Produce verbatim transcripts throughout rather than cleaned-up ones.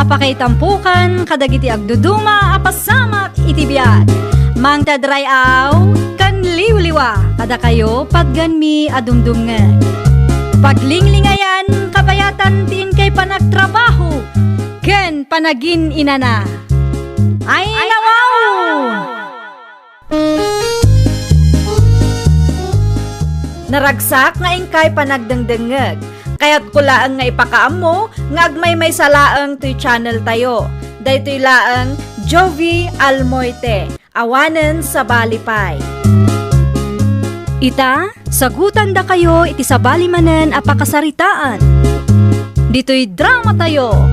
Pakaitampukan kadagiti agduduma a pasamak iti biag. Mangted ray-aw ken liwliwa kadakayo patgenmi a dumdumngeg. Paglinglingayan, kabayatan ti inkay panagtrabaho ken panagin-inana. Ay, nawaw! Naragsak nga inkay panagdengdengngeg. Kayatko laeng nga ipakaammo nga agmaymaysa laeng toy channel tayo. Daytoy laeng Jovi Almoite, awanen sabali pay. Ita, sagutandakayo iti sabali manen a pakasaritaan. Ditoy drama tayo.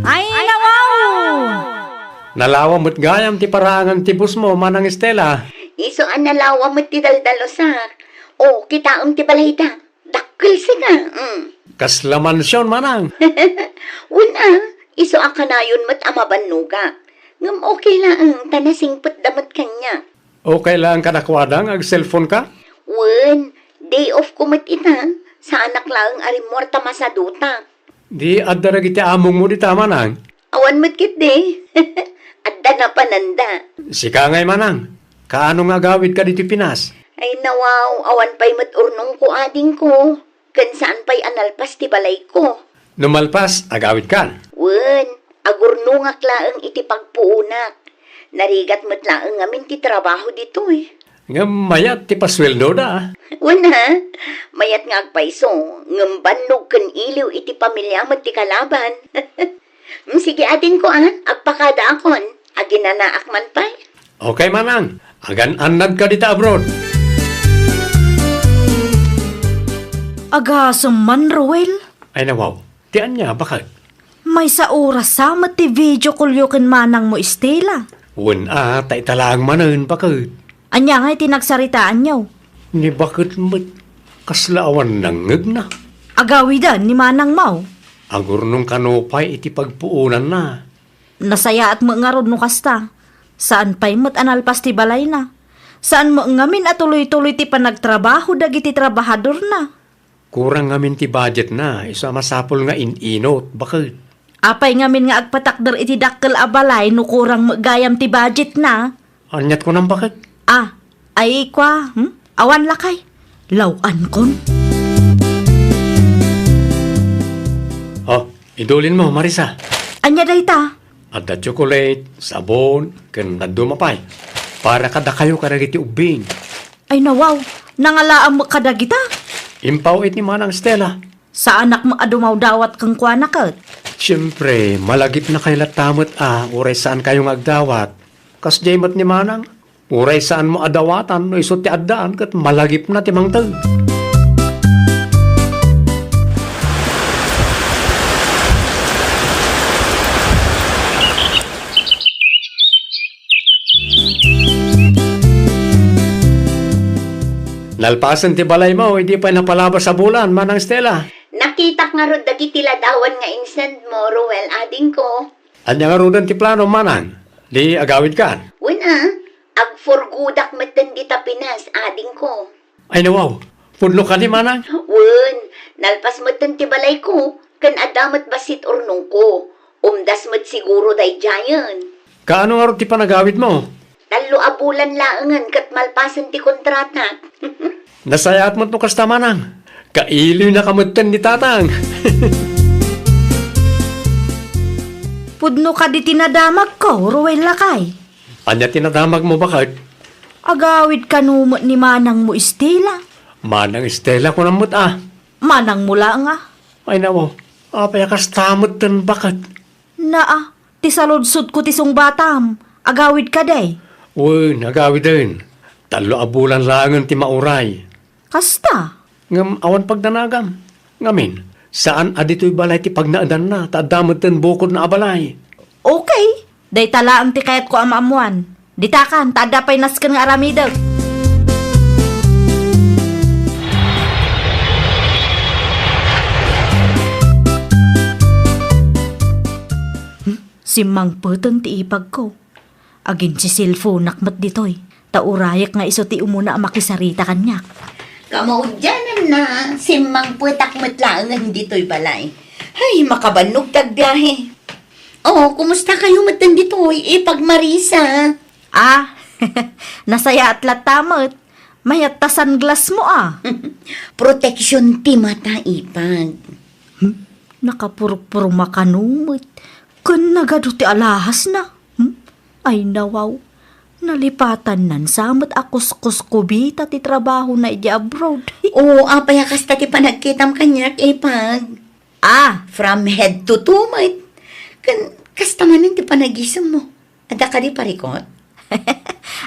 Ay, nawaw! Nalawa met gayam ti paraangan ti boss mo, Manang Estela. Isu a nalawa met ti daldalusak. O, kitaem ti balayda. Dakkel sika. Mm. Kasla mansion, Manang. Wen a, isu a kanayon met a mabannogak. Ngem okay laeng, ta nasingpetda met kaniak. Okay laeng kadakuada nga ag-cellphone ka? Wen, day off ko met ita. Saanak laeng a rimmuar ta masadutak. Di adda dagiti amongmo dita, Manang? Awan met ketdi. Adda napananda. Sika ngay, Manang, kaano nga agawidka ditoy Pinas? Ay, nawaw, awan pay met urnongko, adingko. Ken saan pay a nalpas ti balayko. No malpas, agawidkan? Wen, agurnongak laeng iti pagpuonak. Narigat met laeng ngamin ti trabaho ditoy. Ngem mayat ti pasueldoda, a? Wen a, mayat nga agpayso, ngem bannog ken iliw iti pamilya met ti kalaban. Mm, sige, adingko, a, agpakadaakon. Aginanaak man pay. Okay, Manang. Agan-annadka dita abroad. Agasem man, Roel. Ay, nawaw. Ti ania, baket? Maysa oras sa met ti video call-yo ken manangmo, Estela. Wen a, ta ita laeng manen, baket. Ania ngay ti nagsaritaanyo? Ni baket met, kasla awan nangngegna. Agawiden ni manangmo? Agurnong kano pay iti pagpuonanna. Nasayaat met ngarud no kasta. Saan pay met a nalpas ti balayna. Saan met ngamin a tuloy-tuloy ti panagtrabaho dagiti trabahadorna. Kurang ngamin ti budgetna, isu a masapul nga in-inut, baket. Apay ngamin nga agpatakder iti dakkel a balay no kurang met gayam ti budgetna? Aniat kunam, baket? Ah, ay kua, hmm? Awan lakay. Law-ankon. Oh, idulinmo, Marisa. Ania dayta? Adda chocolate, sabon, ken dadduma pay. Para kadakayo kadagiti ubbing. Ay nawaw, nangalaam met kadagita? Impaw iti manang Stella. Saanak met a dumawdawat kenkuana ket? Siempre, malagipnakayo latta met a uray saankayo nga agdawat. Kasdiay met ni manang, uray saanmo a dawatan no isu ti addaan ket malagipna ti mangted. Nalpasen ti balaymo, idi pay napalabas a bulan, manang Stella. Nakitak ngarud dagiti ladawan nga insend mo, Ruel, adingko. Ania ngaruden ti plano, manang? Di agawidkan? Wen a, agfurgodak metten dita Pinas, adingko. Ay, nawaw. Pudno kadi, manang? Wen, nalpas metten ti balayko, ken adda met bassit urnongko. Umdas met siguro daydiayen. Kaano ngarud ti panagawidmo? Tallo a bulan laengen ket malpasen ti kontratak. Nasayaat met no kasta, manang. Kailiwnaka metten ni tatang. Pudno kadi ti nadamagko, Ruel lakay. Ania ti nadamagmo, baket? Agawid kano met ni manangmo Estela. Manang Estela, kunam met a. Manangmo laeng a. Ay, nawaw. Apay a kasta metten, baket? Naa, ti saludsodko ti sungbatam. Agawid kadi? Wen, agawiden. Tallo a bulan laengen ti mauray. Kasta? Ngem awan pagdanagam. Ngamin, saan a ditoy balay ti pagnaedanna, ta adda metten bukodna a balay. Okay. Dayta laeng ti kayatko a maammoan. Ditakan, ta adda pay nasken nga aramidek. Hmm? Simmangpeten ti ipagko. Aginsiselfonak met ditoy, ta urayek nga isu ti umuna a makisarita kaniak. Kamaudiananna, simmangpetak met laengen ditoy balay. Ay, makabannog ti agbiahe. Oh, kumusta kayo met ditoy, Ipag Marisa? Ah, nasayaat latta met. Mayat ta sunglass mo, ah. Protection ti mata, Ipag. Hmm? Nakapurpurma kano met. Ken nagadu ti alahasna. Hmm? Ay, nawaw. Nalipatanna sa met a kuskuskubita ti trabahona idiay abroad. Oo, apay a kasta ti panagkitam kaniak, Ipag? Ah, from head to toe met. Ken kasta manen ti panagisemmo. Adda kadi parikut?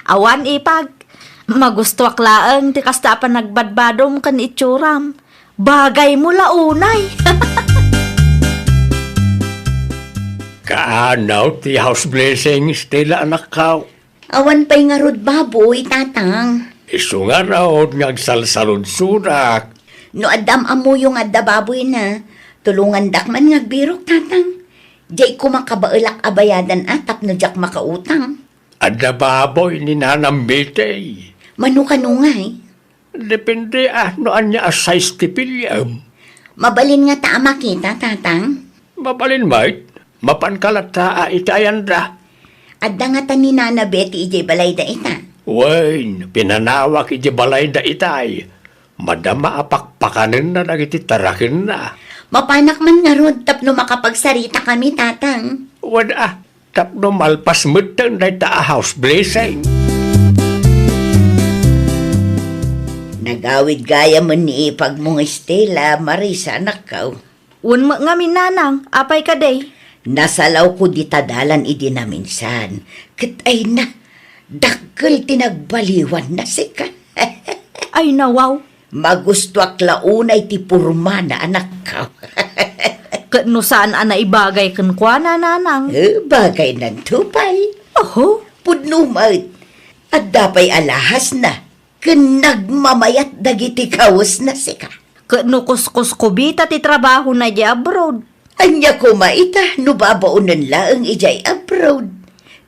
Awan, Ipag. Magustuak laeng ti kasta a panagbadbadom ken itsuram. Bagaymo la unay. Kaano ti house blessing, Stella, anakko? Awan pay ngarud baboy, Tatang. Isu ngarud nga agsalsaludsodak. No adda am-ammoyo nga adda baboyna, tulongandak man nga agbirok, Tatang. Diay koma kabaelak a bayadan a tapno diak makautang. Adda baboy ni Nanang Betty. Mano kano ngay? Depende, ah, no ania a size ti piliem. Mabalin ngata a makita, Tatang? Mabalin met. Mapanka latta a iti ayanda. Adda ngata ni Nana Betty idiay balayda ita? Wen, pinanawak idiay balayda itay. Madama a pakpakanenna dagiti tarakenna. Mapanak man ngarud tapno makapagsaritakami, Tatang. Wen a, tapno malpas metten dayta a house blessing. Nagawid gayamen ni Ipagmo nga Stella, Marisa, anakko. Wen met ngamin, Nanang, apay kadi? Nasalawko dita dalan idi naminsan. Ket ay na, dakkel ti nagbaliwanna sika. Ay, nawaw. Magustuak la unay ti pormana, anakko. Ket no saan a naibagay kenkuana, Nanang? Eh, bagaynanto pay. Oho. Pudno met. Adda pay alahasna. Ken nagmamayat dagiti kawesna sika. Ket no kuskuskubita ti trabahona idiay abroad? Ania koma ita no babaonen laeng idiay abroad?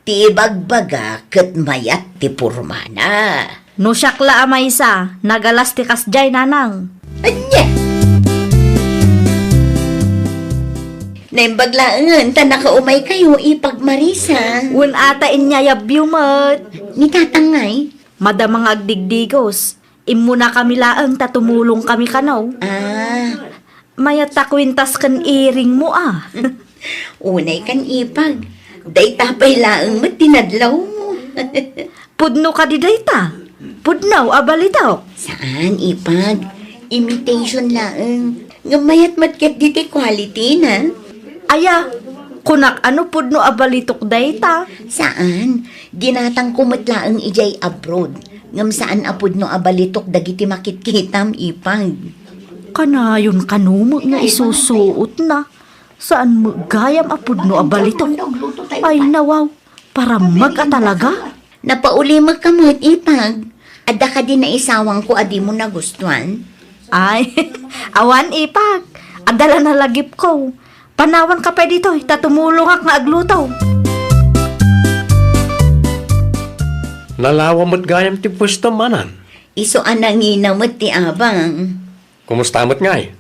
Ti ibagbaga ket mayat ti pormana. No siak la a maysa, nagalas ti kasdiay, Nanang. Ania? Naimbag laengen ta nakaumaykayo, Ipag Marisa. Wen a ta inyayabyo met. Ni Tatang ngay? Madama nga agdigdigos. Immunakami laeng ta tumulongkami kano. Ah. Mayat ta kuentas ken iringmo, a. Unay kan, Ipag. Dayta pay laeng met ti nadlawmo. Pudno kadi dayta? Pudno a balitok? Saan, Ipag. Imitation laeng. Ngem mayat met ketdi ti quality na. Aya, kunak a no pudno a balitok dayta? Saan. Ginatangko met laeng idiay abroad. Ngem saan a pudno a balitok dagiti makitkitam, Ipag. Kanayon kano met nga isusuotna. Saan met gayam a pudno a balitok? Ay, nawaw. Paramek a talaga? Napaulimekka met, Ipag. Adda kadi naisawangko a dimo nagustuan? Ay, awan, Ipag. Adda la nalagipko. Panawanka pay ditoy, ta tumulongak nga agluto. Nalawa met gayam ti puesto, manang. Isu a nangina met ti abang. Kumusta met ngay?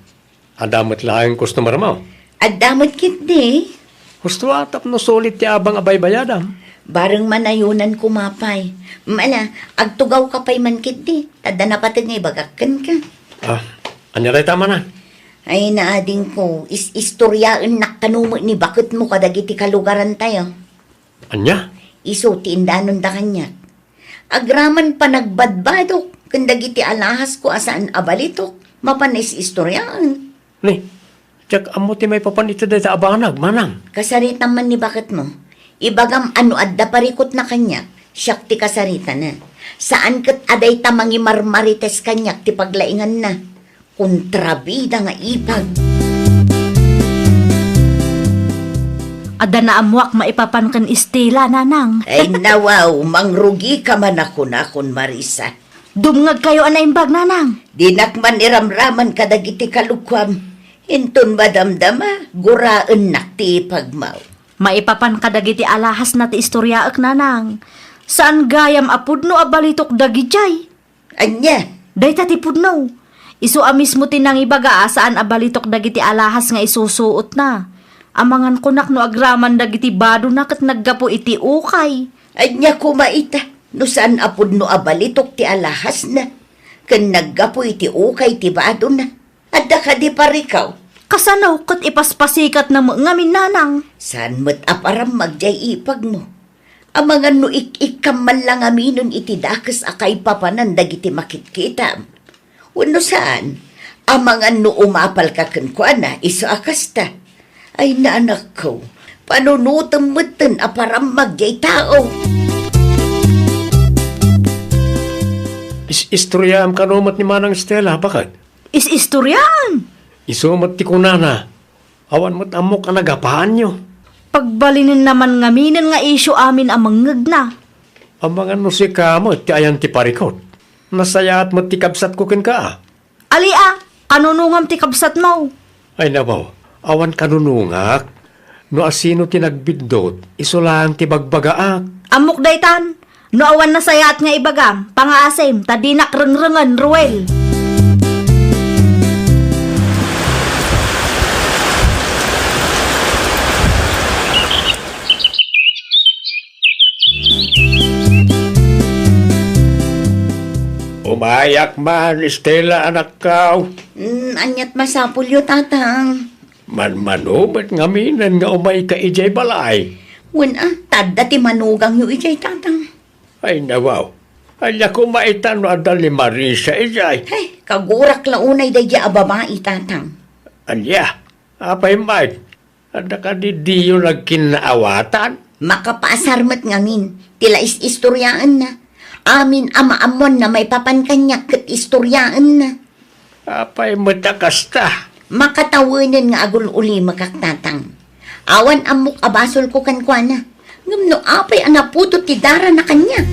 Adda met laeng customer mo? Adda met ketdi. Husto a tapno sulit ti abang a baybayadam. Bareng manayonan koma pay. Mala, agtugawka pay man ketdi. Adda napateg nga ibagak kenka. Ah, ania dayta, manang? Ay, naadingko, is-istoriaennak kano met ni baketmo kadagiti kalugarantayo. Ania? Isu ti indanonda kaniak. Agraman panagbadbadok ken dagiti alahasko a saan a balitok, mapan is-istoriaen. Ni, diak ammo ti maipapan iti dayta a banag, manang. Kasaritam man ni baketmo. Ibagam a no adda parikutna kaniak, siak ti kasaritana. Saan ket a dayta mangimarmarites kaniak ti paglainganna. Kontrabida nga ipag. Adda naammoak maipapan ken Estela, nanang. Ay, nawaw, mangrugika man a kunakon, Marisa. Dumngegkayo a naimbag, nanang. Dinak man iramraman kadagiti kalukuam. Inton madamdama, guraennak ti ipagmo. Maipapan kadagiti alahasna ti istoriaek, nanang. Saan gayam a pudno a balitok dagidiay. Ania? Dayta ti pudno. Isu a mismo ti nangibaga a saan a balitok dagiti alahas nga isusuotna. Amangan kunak no agraman dagiti badona ket naggapu iti ukay. Ania koma ita, no saan a pudno a balitok ti alahasna, ken naggapu iti ukay ti badona? Adda kadi parikaw? Kasano ket ipaspasikatna met ngamin, nanang? Saan met a parammag diay ipagmo? Amangan no ik-ikkam man la ngaminen iti dakes a kaipapanan dagiti makitkitam. Wenno saan, amangan no umapalka kenkuana isu a kasta. Ay, nanakko, panunotem metten a parammag diay tao. Is-istoriaam kano met ni Manang Estela, baket? Is-istoriaan? Isu met ti kunana, awan met ammok a nagapaanyo. Pagbalinenna man ngaminen nga isyu amin a mangngegna. Amangan no sika met ti ayan ti parikut. Nasayaat met ti kabsatko kenka, a. Ali a, kanunongam ti kabsatmo? Ay, nabaw, awan kanunongak. No asino ti nagbiddut, isu laeng ti bagbagaak. Ammok daytan. No awan nasayaat nga ibagam, pangaasim, ta dinak rengrengen, Ruel. Umayak man, Estela, anakko. Mm, aniat masapulyo, Tatang? Manmano met ngaminen nga umayka idiay balay. Wen a, ta adda ti manugangyo idiay, Tatang. Ay, nawaw. Ania koma ita no adda ni Marisa idiay? Hey, kagurak la unay daydiay a babai, Tatang. Ania? Apay met? Adda kadi diyo nagkinnaawatan? Makapaasar met ngamin ti la is-istoriaenna. Amin a maammoanna maipapan kaniak ket istoriaenna. Apay met a kasta? Makatawenen nga agul-ulimekak, Tatang. Awan ammok a basolko kenkuana. Ngem no apay a naputot ti darana kaniak?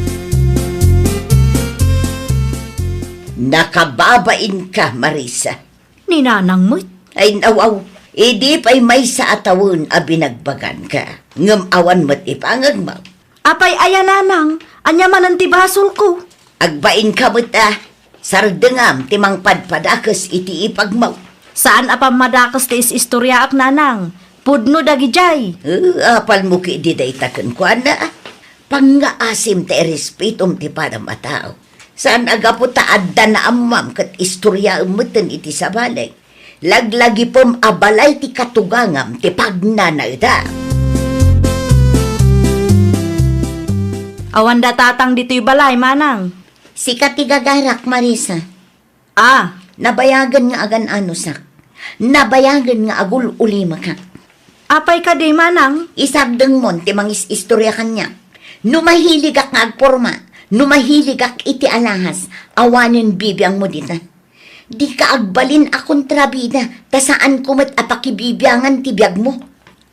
Nakababainka, Marisa. Ni Nanang met. Ay, nawaw, idi pay maysa a tawen a binagbaganka, ngem awan met ipangegmo. Apay aya, Nanang? Ania manen ti basolko? Agbainka met a, sardengam ti mangpadpadakes iti ipagmo. Saan a pammadakes ti is-istoriaak, Nanang. Pudno dagidiay. Eh, apalmo ketdi dayta kenkuana. Pangngaasim ta irespetom ti padam a tao. Saan a gapu ta adda naammoam ket istoriaem metten iti sabali. Laglagipem a balay ti katugangam ti pagnanaedam. Awan da Tatang ditoy balay, Manang. Sika ti gagarak, Marisa. Ah. Nabayagen nga agan-anusak. Nabayagen nga agul-ulimekak. Apay kadi, Manang? Isardengmon ti mangis-istoria kaniak. No mahiligak nga agporma, no mahiligak iti alahas, awanen bibiangmo dita. Dika agbalin a kontrabida, ta saanko met a pakibibiangan ti biagmo.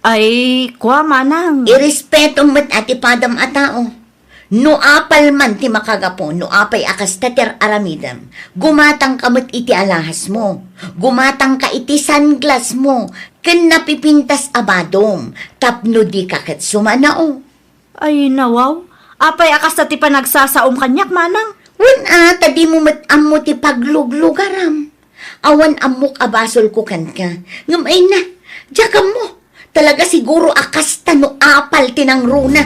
Ay, kua, Manang. Irespetom met a ti padam a tao. No apal man ti makagapu, no apay a kasta ti ar-aramidem, gumatangka met iti alahasmo, gumatangka iti sunglassmo, ken napipintas a badom, tapno dika ket sumanao. Ay, nawaw, apay a kasta ti panagsasaom kaniak, Manang? Wen a, ta dimo met ammo ti pagluglugaram. Awan ammok a basolko kenka. Ngem ay na, diak ammo. Talaga siguro a kasta no apal ti nangruna.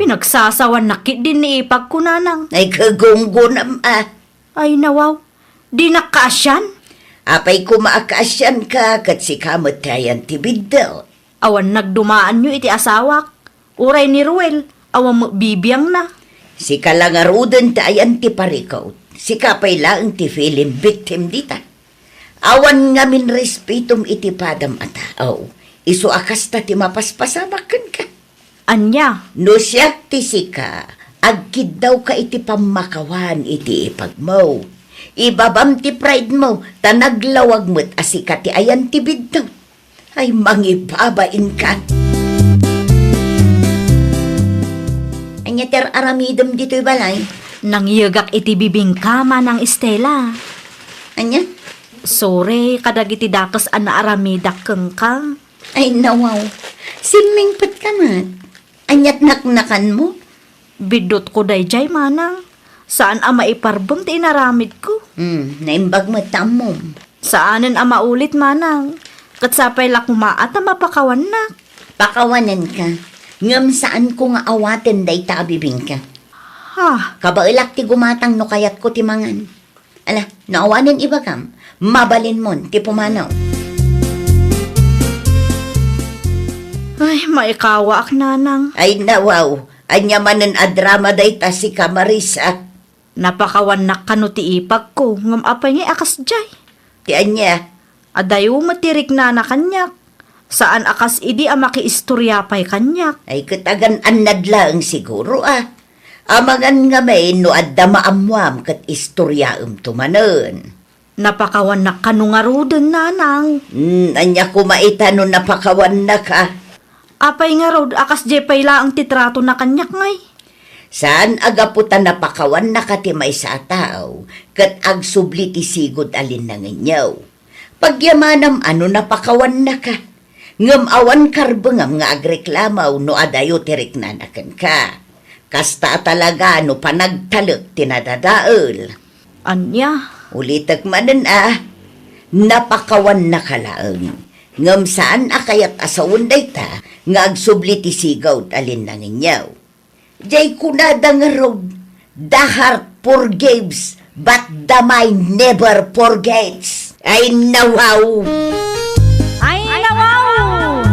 Pinagsasawannak ketdi ni ipagko, Nanang. Ay, kagunggonam a. Ay, nawaw. Dinak kaasian? Apay koma a kaasianka, ket sika met ti ayan ti biddut. Awan nagdumaanyo iti asawak. Uray ni Ruel, awan met bibiangna. Sika la ngaruden ti ayan ti parikut. Sika pay laeng ti film victim dita. Awan ngamin respetom iti padam a tao. Isu a kasta ti mapaspasamak kenka. Ania? No siak ti sika, agkiddawka iti pammakawan iti ipagmo. Ibabam ti pride mo, ta naglawag met a sika ti ayan ti biddut. Ay, mangibabainka. Ania ti ar-aramidem ditoy balay? Nangyegak iti bibingka, Manang Estela. Ania? Sorry kadagiti dakes a naaramidak kenka. Ay, nawaw. Simmingpetka met. Aniat naknakanmo? Biddutko daydiay, Manang. Saan a maiparbeng ti inaramidko. Hmm, naimbag met ta ammom. Saanen a maulit, manang. Ket sapay la koma a ta mapakawannak. Pakawanenka. Ngem saanko nga awaten dayta a bibingka. Ha? Kabaelak ti gumatang no kayatko ti mangan. Ala, no awanen ibagam, mabalinmon ti pumanaw. Ay, maikawaak, nanang. Ay, nawaw. Ania manen a drama dayta, sika, Marisa? Napakawannak kano ti ipagko, ngem apay ngay a kasdiay? Ti ania? Adayo met ti riknana kaniak. Saan a kas idi a makiistoria pay kaniak. Ay, ket agan-annad laeng siguro, a. Amangan ngamin no adda maammoam ket istoriaemto manen. Napakawannak kano ngaruden, nanang. Hmm, ania koma ita no napakawannaka? Apay ngarud a kasdiay pay laeng ti tratona kaniak ngay? Saan a gapu ta napakawannaka ti maysa a tao, ket agsubli ti sigud a linnangenyo. Pagyamanam a no napakawannaka. Ngem awan karbengam nga agreklamaw no adayo ti riknana kenka. Kasta a talaga no panagtalek ti nadadael. Ania? Ulitek manen a, napakawannaka laeng. Ngem saan a kayat a sawen dayta nga agsubli ti sigud a linnangenyo. Jay kunada ngarud, "The heart forgives, but the mind never forgets." Ay, nawaw! Ay, nawaw!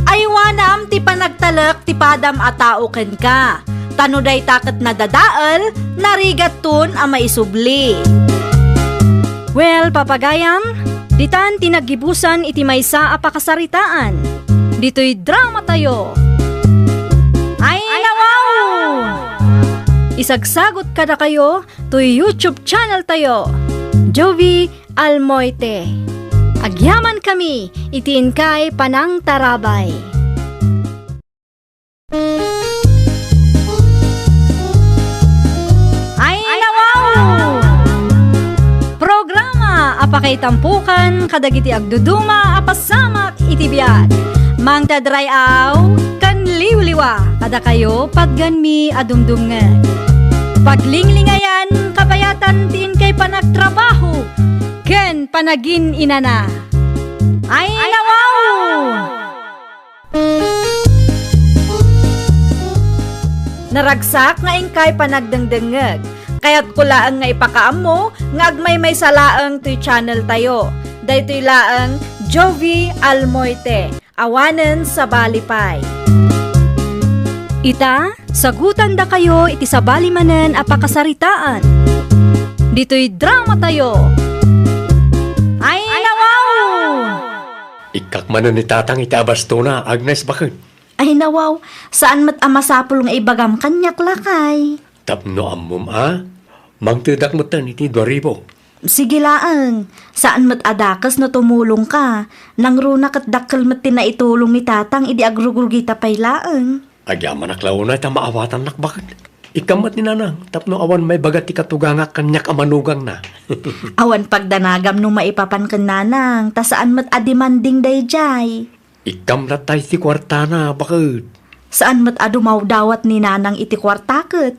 Aywanam ti panagtalek ti padam a tao kenka. Ta no dayta ket nadadael, narigatton a maisubli. Well, papagayam, ditan ti naggibusan iti maysa a pakasaritaan. Ditoy dramatayo. Ay, nawaw! Isagsagot kadakayo toy YouTube channel tayo, Jovie Almoite. Agyamankami iti inkay panangtarabay. Ay, nawaw! Programa a pakaitampukan kadagiti agduduma a pasamak iti biag. Mangted ray-aw ken liwliwa kadakayo, patganmi a dumdumngeg. Paglinglingayan, kabayatan ti inkay panagtrabaho ken panagin-inana. Ay, nawaw! Naragsak nga inkay panagdengdengngeg. Kayatko laeng nga ipakaammo nga agmaymaysa laeng toy channel tayo. Daytoy laeng Jovie Almoite, awanen sabali pay. Ita, sagutandakayo iti sabali manen a pakasaritaan. Ditoy dramatayo. Ay, nawaw! Ikkak manen ni Tatang iti abastona, Agnes, baket. Ay, nawaw, saan met a masapul nga ibagam kaniak, lakay. Tapno ammom a, mangtedak metten iti dua ribu. Sige laeng, saan met a dakes no tumulongka. Nangruna ket dakkel met ti naitulong ni Tatang idi agrugrugita pay laeng. Agyamanak la unay ta maawatannak, baket. Ikkam met ni Nanang, tapno awan maibaga ti katugangak kaniak a manugangna. Awan pagdanagam no maipapan ken Nanang, ta saan met a demanding daydiay. Ikkam latta iti kuartana, baket. Saan met a dumawdawat ni Nanang iti kuarta ket.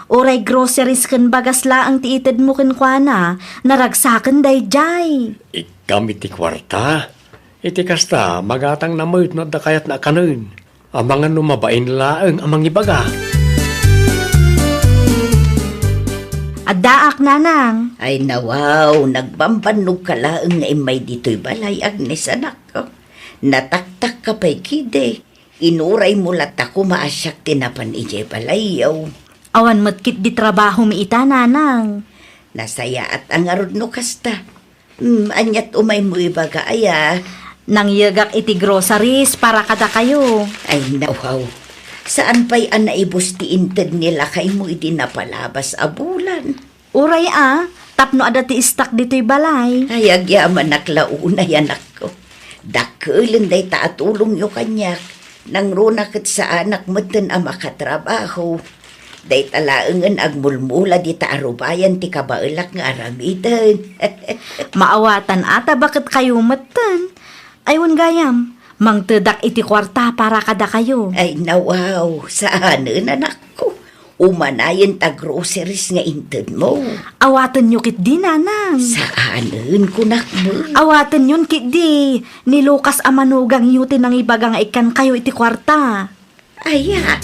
Uray groceries ken bagas laeng ti itedmo kenkuana, naragsaken daydiay. Ikkam iti kuarta. Iti kasta, magatangna met no adda kayatna a kanen. Amangan no mabain laeng a mangibaga. Addaak, Nanang. Ay, nawaw, nagbambannogka laeng nga immay ditoy balay, Agnes, anakko. Nataktakka pay ketdi. Inuraymo latta koma a siak ti napan idiay balayyo. Awan met ketdi trabahomi ita, Nanang. Nasayaat a ngarud no kasta. Hmm, aniat umaymo ibaga, aya? Nangyegak iti groceries para kadakayo. Ay, nawaw. Saan pay a naibus ti inted ni lakaymo idi napalabas a bulan? Uray a, tapno adda ti istak ditoy balay. Ay, agyamanak la unay, anakko. Dakkelen dayta a tulongyo kaniak. Nangruna ket saanak metten a makatrabaho. Dayta laengen agmulmula dita a rubayan ti kabaelak nga aramiden. Maawatan a ta baket kayo metten. Ay, wen gayam, mangtedak iti kuarta para kadakayo. Ay, nawaw, saanen, anakko. Umanayen ta groceries nga intedmo. Awatenyo ketdi, nanang. Saanen, kunak met. Awatenyon ketdi, ni Lucas a manugangyo ti nangibaga nga ikkankayo iti kuarta. Aya.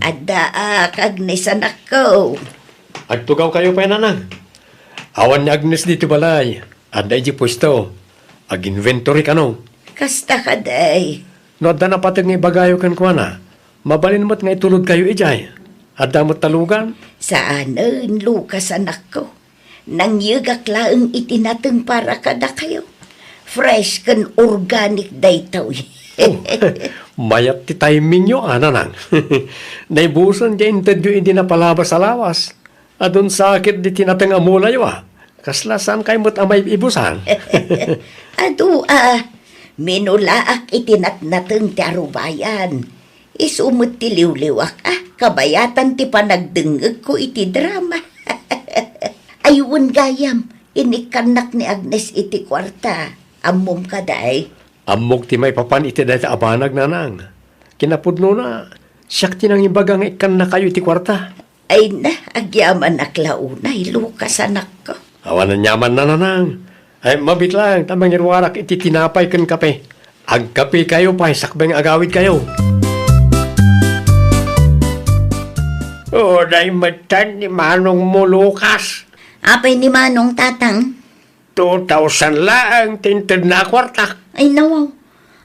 Addaak, Agnes, anakko. Agtugawkayo pay, nanang. Awan ni Agnes ditoy balay. Adda idiay puesto. Ag-inventory kano. Kasta kadi. No adda napateg nga ibagayo kenkuana, mabalin met nga itulodkayo idiay. Adda met ta lugan. Saanen, Lucas, anakko. Nangyegak laeng iti nateng para kadakayo. Fresh ken organic daytoy. Oh, mayat ti timingyo, a, nanang. Naibusen ti intedyo idi napalabas a lawas. Adun sakit di tinateng a mulayo, a. Kasla saankayo met a maibusan? Adu, a, minulaak iti natnateng ti arubayan. Isu met ti liwliwak, a, kabayatan ti panagdengngegko iti drama. Ay, wen gayam, inikkannak ni Agnes iti kuarta. Ammom kadi? Ammok ti maipapan iti dayta a banag, nanang. Kinapudnona, siak ti nangibaga nga ikkannakayo iti kuarta. Ay na, agyamanak la unay, Lucas, anakko. Awan aniaman, nanang. Ay, mabiit laeng ta mangiruarak iti tinapay ken kape. Agkapekayo pay sakbay nga agawidkayo. Uray metten ni manongmo, Lucas. Apay ni Manong, tatang? Two thousand laeng ti intedna a kuarta. Ay, nawaw.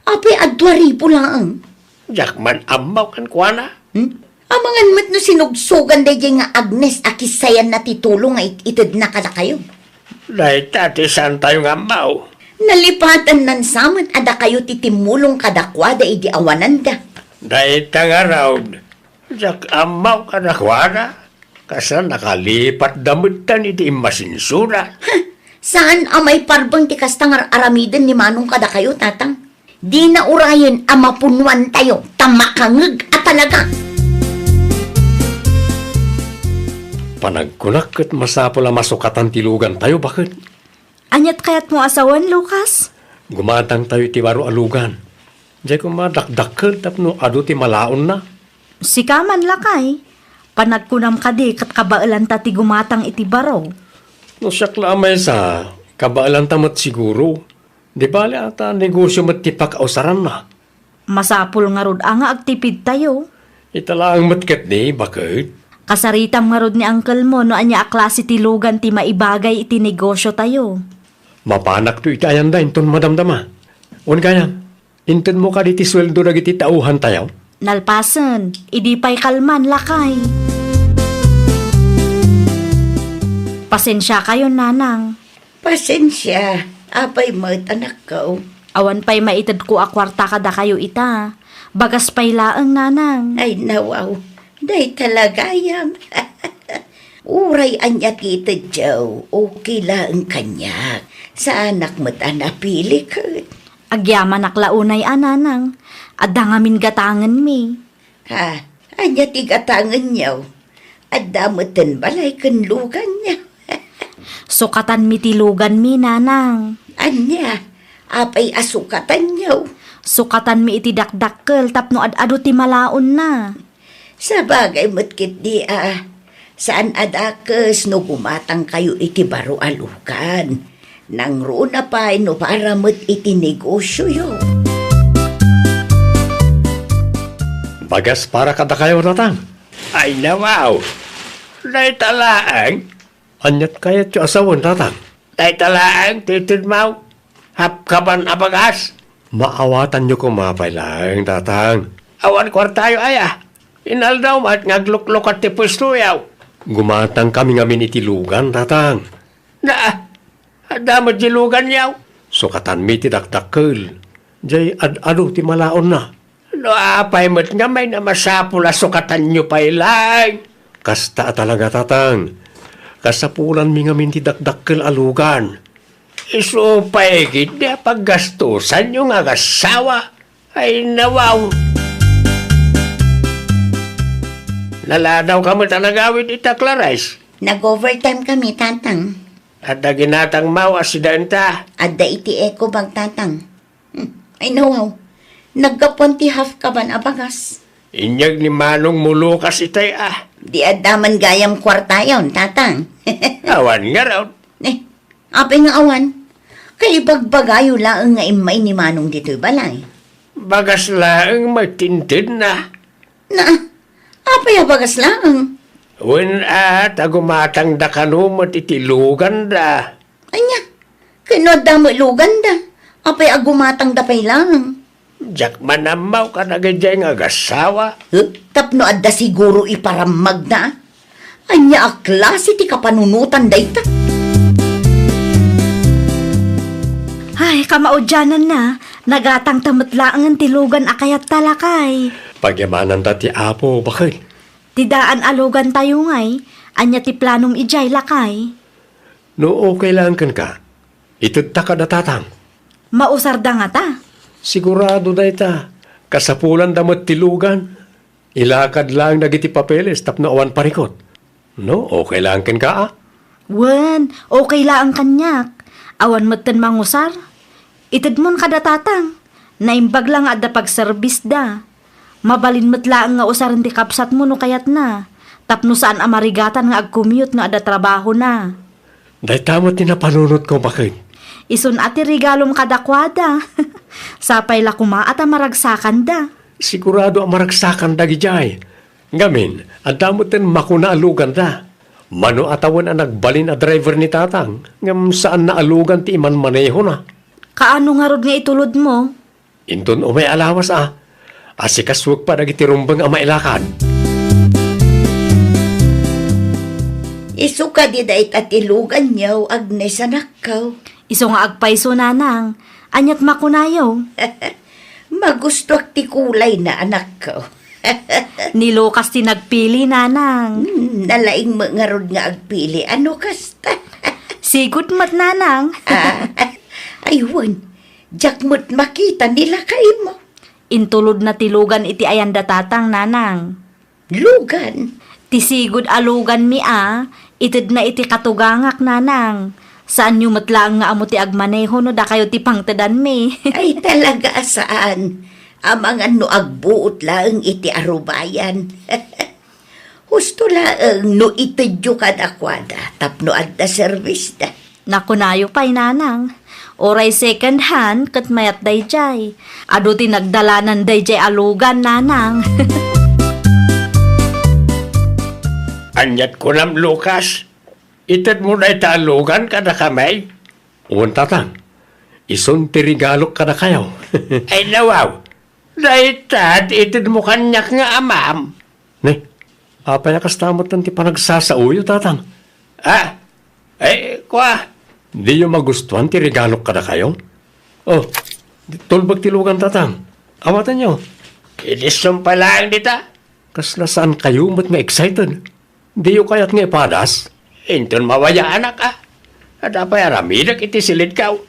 Apay a dua ribu laeng? Diak man ammo kenkuana. Hmm? Amangan met no sinugsogan daydiay nga Agnes a kissayanna ti tulong nga it-, itedna kadakayo. Dayta ti saantayo nga ammo. Nalipatannan sa met a dakayo ti timmulong kadakuada idi awananda. Dayta ngarud, diak ammo kadakuada. Kasla nakalipatda metten iti immasinsiona. Ha! Saan a maiparbeng ti kasta nga ar-aramiden ni Manong kadakayo, tatang. Dina urayen a mapunuantayo ta makangeg a talaga. Panagkunak ket masapul a masukatan ti lugantayo, baket. Aniat kayatmo a sawen, Lucas? Gumatangtayo iti baro a lugan. Diay koma dakdakkel tapno adu ti malaonna. Sika man, lakay. Panagkunam kadi ket kabaelanta ti gumatang iti baro? No siak la a maysa, kabaelanta met siguro. Di bale a ta negosio met ti pakausaranna. Masapul ngarud a nga agtipidtayo. Ita laeng met ketdi, baket. Kasaritam ngarud ni uncle-mo no ania a klase ti lugan ti maibagay iti negosiotayo. Mapanakto iti ayanda inton madamdama. Wen gayam, intedmo kadi ti sueldo dagiti tauhantayo? Nalpasen, idi pay kalman, lakay. Pasensiakayon, nanang. Pasensia, apay met, anakko? Awan pay maitedko a kuarta kadakayo ita. Bagas pay laeng, nanang. Ay, nawaw. Dayta la gayam. Uray ania ti itedyo, okay laeng kaniak. Saanak met a napili ket. Agyamanak la unay a, nanang. Adda ngamin gatangenmi. Ha? Ania ti gatangenyo? Adda metten balay ken luganyo. Sukatanmi ti luganmi, nanang. Ania? Apay a sukatanyo? Sukatanmi iti dakdakkel tapno ad-adu ti malaonna. Sabagay met ketdi a, saan a dakes no gumatangkayo iti baro a lugan. Nangruna pay no para met iti negosioyo. Bagas para kadakayo, tatang. Ay, nawaw. Dayta laeng. Aniat kayatyo a sawen, tatang? Dayta laeng ti itedmo. Hapkaban a bagas. Maawatanyo koma pay laeng, tatang. Awan kuartayo aya. Inaldaw met nga agluklukat ti puestoyo. Gumatangkami ngamin iti lugan, tatang. Na, adda met di luganyo. Sukatanmi ti dakdakkel. Jay ad-adu ti malaonna. No apay met nga mayna, masapul a sukatanyo pay laeng. Kasta a talaga, tatang. Kasapulanmi ngamin ti dakdakkel a lugan. Isu pay ketdi a paggastosanyo nga agassawa. Ay, nawaw. Naladawka met a nagawid ita, Clarice? Nag-overtime kami, tatang. Adda ginatangmo a sidaenta? Adda iti eco bag, tatang. Hmm. Ay, nawaw. Naggapuan ti hapkaban a bagas. Inyag ni Manong mo Lucas itay, ah. Di adda man gayam kuartayon, Tatang. Awan ngarud. Eh, apay nga awan? Kaibagbagayo laeng nga immay ni Manong ditoy balay. Bagas laeng met ti intedna. Na, apay a bagas laeng? Wen, a, ta gumatangda kano met iti luganda. Ania? Ken no adda met luganda, apay a gumatangda pay laeng? Diak man ammo kadagiti nga agassawa. Huh? Tapno adda siguro iparammagda. Ania a klase ti kapanunotan dayta? Ay, kamaudiananna, nagatangta met laengen ti lugan a kayatta, lakay. Pagyamananda ti Apo, baket. Ti daan a lugantayo ngay, ania ti planom idiay, lakay? No okay laeng kenka, itedta kada Tatang. Mausarda ngata? Sigurado dayta. Kasapulanda met ti lugan. Ilakad laeng dagiti papeles tapno awan parikut. No, okay laeng kenka, a? Wen, okay laeng kaniak. Awan metten mangusar. Itedmon kada Tatang. Naimbag la nga adda pagserbisda. Mabalin met laeng nga usaren ti kabsatmo no kayatna, tapno saan a marigatan nga agcommute no adda trabahona. Dayta met ti napanunotko, baket. Isun a ti regalom kadakuada. Sapay la koma a ta maragsakanda. Sigurado a maragsakan dagidiay. Ngamin, adda metten makuna a luganda. Mano a tawen a nagbalin a driver ni Tatang, ngem saanna a lugan ti imanmanehona. Kaano ngarud nga itulodmo? Inton umay a lawas a, asikasuek pa dagiti rumbeng a mailakad. Isu kadi dayta ti luganyo, Agnes, anakko? Isu nga agpayso, nanang. Aniat makunayo? Magustuak ti kulayna, anakko. Ni Lucas ti nagpili, nanang. Hmm, nalaing met ngarud nga agpili, ano kasta? Sigud met, nanang. Ah, ay, wen, diak met makita ni lakaymo. Intulodna ti lugan iti ayanda Tatang, nanang. Lugan? Ti sigud a luganmi a, itedna iti katugangak, nanang. Saanyo met laeng nga ammo ti agmaneho no dakayo ti pangtedanmi. Ay, talaga a saan. Amangan no agbuot laeng iti arubayan. Husto laeng no itedyo kadakuada tapno adda serbisda. Nakunayo pay, nanang. Uray second hand ket mayat daydiay. Adu ti nagdalanan daydiay a lugan, nanang. Aniat kunam, Lucas? Itedmo dayta a lugan kadakami? Wen, Tatang. Isun ti regalok kadakayo. Ay, nawaw. Dayta ti itedmo kaniak nga amam. Ne, apay a kasta met ti panagsasaoyo, Tatang? Ah, ay, kua. Diyo magustuan ti regalok kadakayo? Oh, tulbek ti lugan, Tatang. Awatenyo. Idissum pay laeng dita. Kasla saan kayo met nga excited? Diyo kayat nga ipadas? Inton mawayaanak, a. Adda pay aramidek iti silidko.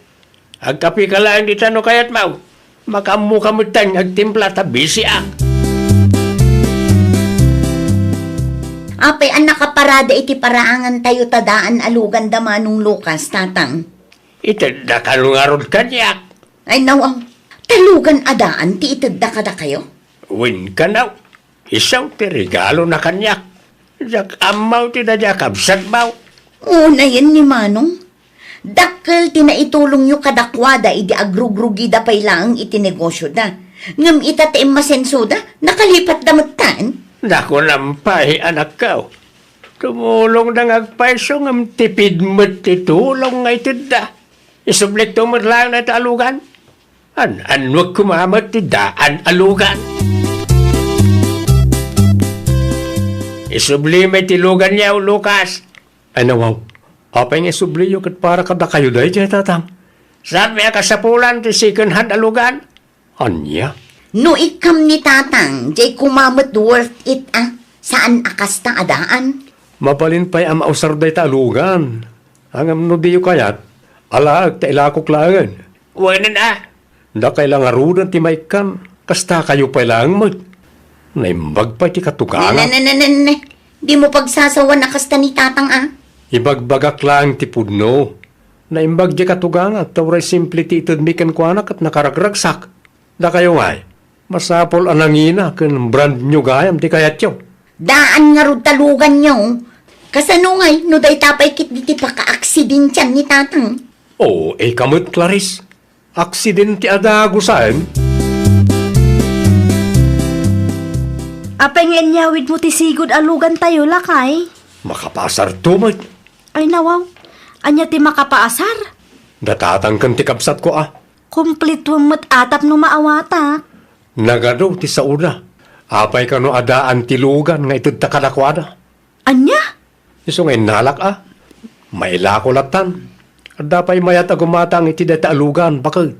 Agkapika laeng dita no kayatmo. Makaammoka metten nga agtimpla ta bisiak. Apay a nakaparada iti paraangantayo ta daan a lugan da Manong Lucas, Tatang? Itedda kano ngarud kaniak. Ay, nawaw. Ta lugan a daan ti itedda kadakayo? Wen, kano. Isu ti regalona kaniak. Diak ammo ti daydiay a kabsatmo. Unayen ni Manong. Dakkel ti naitulongyo kadakuada idi agrugrugida pay laeng iti negosioda. Ngem ita ti immasensoda, nakalipatda metten. Nakunam pay, anakko. Tumulongda nga agpayso ngem tipid met ti tulong nga itedda. Isublikto met laeng dayta a lugan. An-annuek koma met ti daan a lugan. Isubli met ti luganyo, Lucas. Ay, nawaw. Apay nga isubliyo ket para kadakayo daydiay, Tatang? Saan a kasapulan ti second hand a lugan? Ania? No ikkam ni Tatang, diay koma met worth it, a. Saan a kasta a daan? Mabalin pay a mausar dayta a lugan. Ngem no diyo kayat, alaek ta ilakok laengen. Wen a. Dakay la ngaruden ti maikkan, kasta kayo pay laeng met. Naimbag pay ti katuganak. Ne, ne, ne, ne, ne. Dimo pagsasawan a kasta ni Tatang, a. Ibagbagak laeng ti pudno. Naimbag diay katuganak ta uray simple ti itedmi kenkuana ket nakaragragsak. Dakayo ngay, Masapul a nangina ken brand new gayam ti kayatyo. Daan ngarud ta luganyo. Kasano ngay no dayta pay ketdi ti pakaaksidentian ni Tatang? Oo, ika met, Clarice. Aksidente a dagusen. Apay nga inyawidmo ti sigud a lugantayo, lakay? Makapaasarto met. Ay, nawaw. Ania ti makapaasar? Datatang ken ti kabsatko a. Kumplituem met a tapno maawatak. Nagadu ti saoda. Apay kano a daan ti lugan nga itedta kadakuada? Ania? Isu nga innalak a. Mailako lattan. Adda pay mayat a gumatang iti dayta a lugan, baket.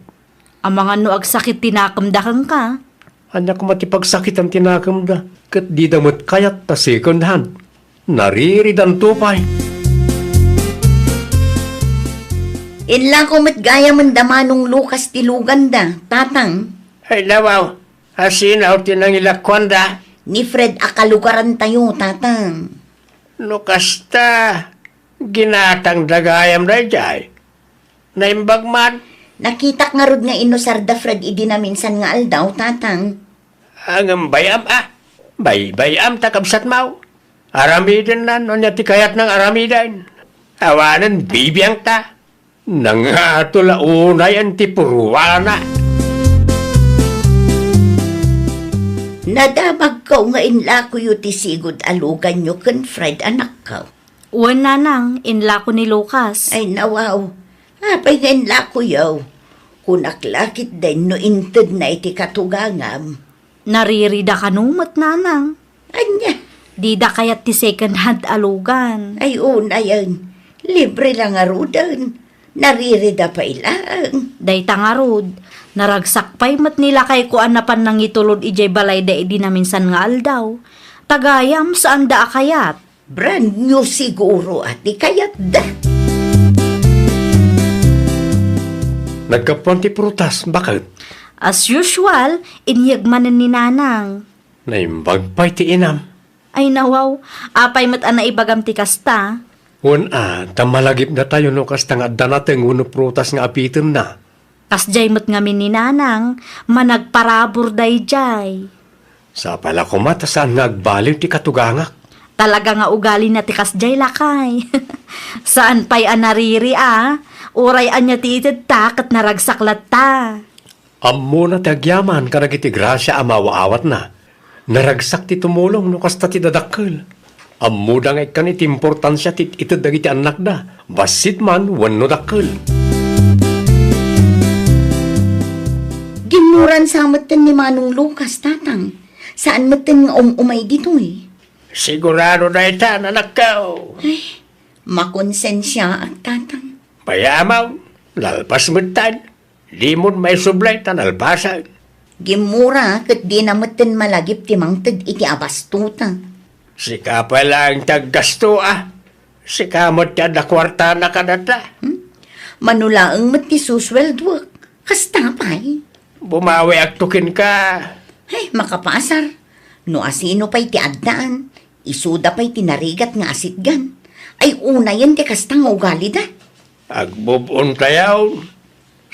Amangan no agsakit ti nakemda kenka. Ania koma ti pagsakitan ti nakemda, ket dida met kayat ta second hand. Nariridanto pay. Inlako met gayamen da Manong Lucas ti luganda, Tatang. Ay, nawaw, asino ti nangilakuanda? Ni Fred a kalugarantayo, Tatang. No kasta, ginatangda gayam daydiay. Naimbag man. Nakitak ngarud nga inusarda Fred idi naminsan nga aldaw, Tatang. Ngem bay-am a. Baybay-am ta kabsatmo. Aramidenna no ania ti kayatna nga aramiden. Awanen bibiangta. Nangato la unayen ti purwana. Nadamagko nga inlakoyo ti sigud a luganyo ken Fred, anakko. Wen, nanang, inlako ni Lucas. Ay, nawaw. Apay nga inlakoyo? Kunak la ketdin no intedna iti katugangam. Naririda kano met, nanang. Ania? Dida kayat ti second hand a lugan. Ay, unayen. Libre la ngaruden. Naririda pay laeng. Dayta ngarud, naragsak pay met ni lakayko a napan nangitulod idiay balayda idi naminsan nga aldaw. Ta gayam, saanda a kayat. Brand new siguro a ti kayatda. Naggapuan ti prutas, baket? As usual, inyeg manen ni nanang. Naimbag pay ti inam. Ay, nawaw, apay met a naibagam ti kasta? Wen a, ta malagipdatayo no kasta nga adda nateng wenno prutas nga apitenna. Kasdiay met ngamin ni nanang, managparabur daydiay. Sapay la koma ta saan nga agbaliw ti katugangak. Talaga nga ugalina ti kasdiay, lakay. Saan pay a nariri a, uray ania ti itedta ket naragsak latta. Ammona ti agyaman kadagiti grasia a maaw-awatna. Naragsak ti tumulong no kasta ti dadakkel. Ammoda nga ikkan iti importansia ti ited dagiti annakda, bassit man wenno dakkel. Ginmuran sa metten ni Manong Lucas, Tatang. Saan metten nga um-umay ditoy. Sigurado dayta, anakko. Ay, makonsensiaak, Tatang. Bayamaw, nalpas metten. Dimon maisublay ta nalpasen. Gimmura ket dina metten malagip ti mangted iti abastota. Sika pay laeng ti aggasto a. Sika met ti adda kuartana kadata. Hmm? Mano laeng met ti susueldoek. Kasta pay. Bumawiakto kenka. Ay, makapaasar. No asino pay ti addaan, isuda pay ti narigat nga asitgan. Ay, unayen ti kasta nga ugalida. Agbub-ontayo.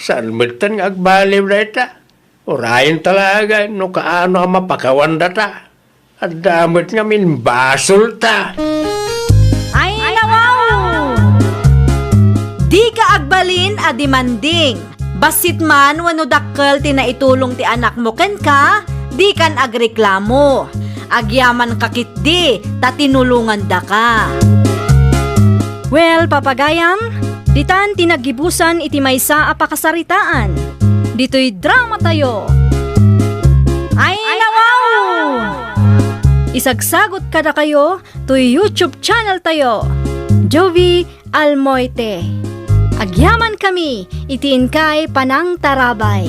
Saan metten nga agbaliw dayta? Urayen talaga no kaano a mapakawan data. Adda met ngamin basolta. Ay, nawaw! Dika agbalin a demanding. Bassit man wenno dakkel ti naitulong ti anakmo kenka, dikan agreklamo. Agyamanka ketdi ta tinulongandaka. Well, papagayam, ditan ti naggibusan iti maysa a pakasaritaan. Ditoy dramatayo. Ay, nawaw! Isagsagot kadakayo toy YouTube channel tayo, Jovie Almoite. Agyamankami iti inkay panangtarabay.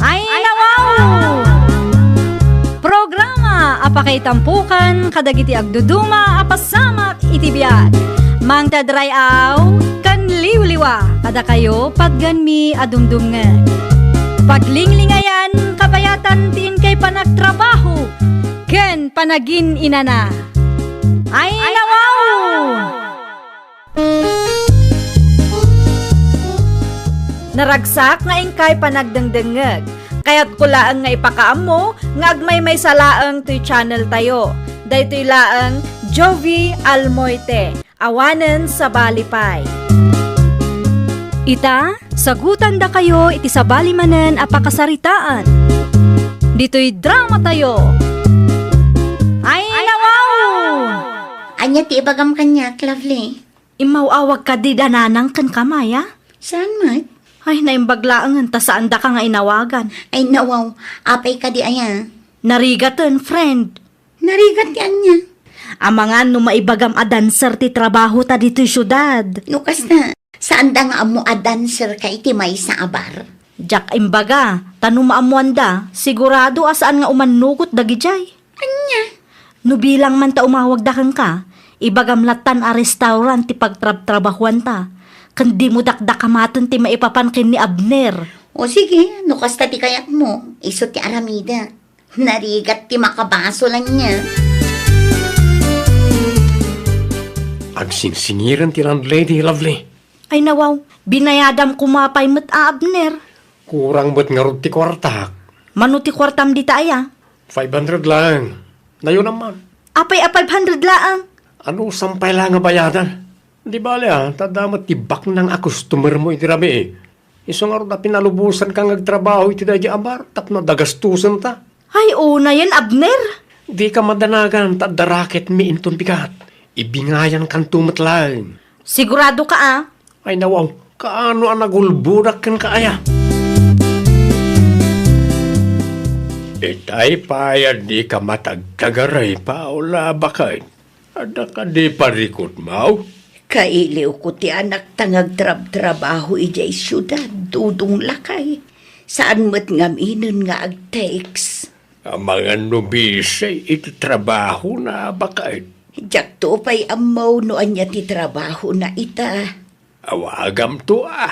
Ay, nawaw! Programa a pakaitampokan kadagiti agduduma a pasamak iti biag. Mangted ray-aw ken liwliwa kadakayo patgenmi a dumdumngeg. Paglinglingayan kabayatan ti inkay panagtrabaho ken panagin-inana. Ay, nawaw! Naragsak nga inkay panagdengdengngeg. Kayatko laeng nga ipakaammo nga agmaymaysa laeng toy channel tayo. Daytoy laeng Jovie Almoite, awanen sabali pay. Ita, sagutandakayo iti sabali manen a pakasaritaan. Ditoy drama tayo. Ay, nawaw! Ania ti ibagam kaniak, Lovely? Immaw-awag kadi da nanang ken kamaya? Saan met? Ay, naimbag laengen ta saan daka nga inawagan. Ay, nawaw. Apay kadi aya? Narigaten, friend. Narigat ti ania? Amangan no maibagam a dancer ti trabaho ta ditoy siudad. No kasta, saan da nga ammo a dancer ka iti maysa a bar? Diak imbaga, ta no maammoanda, sigurado a saan nga umannugot dagidiay. Ania? No bilang man ta umawagda kenka, ibagam lattan a restaurant ti pagtrabtrabahuanta, ken dimo dakdakamaten ti maipapan ken ni Abner. O sige, no kasta ti kayatmo, isu ti aramidek. Narigat ti makabasol ania. Agsingsingiren ti landlady, Lovely. Ay nawaw, binayadam koma pay met a, Abner. Kurang met ngarud ti kuartak. Mano ti kuartam dita aya? Five hundred laeng. Nayonam man. Apay a five hundred laeng? Anusam pay la nga bayadan? Di bale a, ta adda met ti baknang a customer mo iti rabii. Isu ngarud a pinalubosanka nga agtrabaho iti daydi a bar tapno adda gastosenta. Ay, unayen, Abner! Dika madanagan ta adda racketmi inton bigat. Ibingayankanto met laeng. Sigurado ka, a? Ay, nawaw, kaano a nagulbodak kenka aya? Itay pay a dika matagtagaray, Paula, baket. Adda kadi parikutmo? Kailiwko ti anakta nga agtrabtrabaho idiay siudad, Dodong lakay. Saan met ngaminen nga ag-text. Amangan no busy iti trabahona, baket. Diakto pay ammo no ania ti trabahona ita. Awagamto a.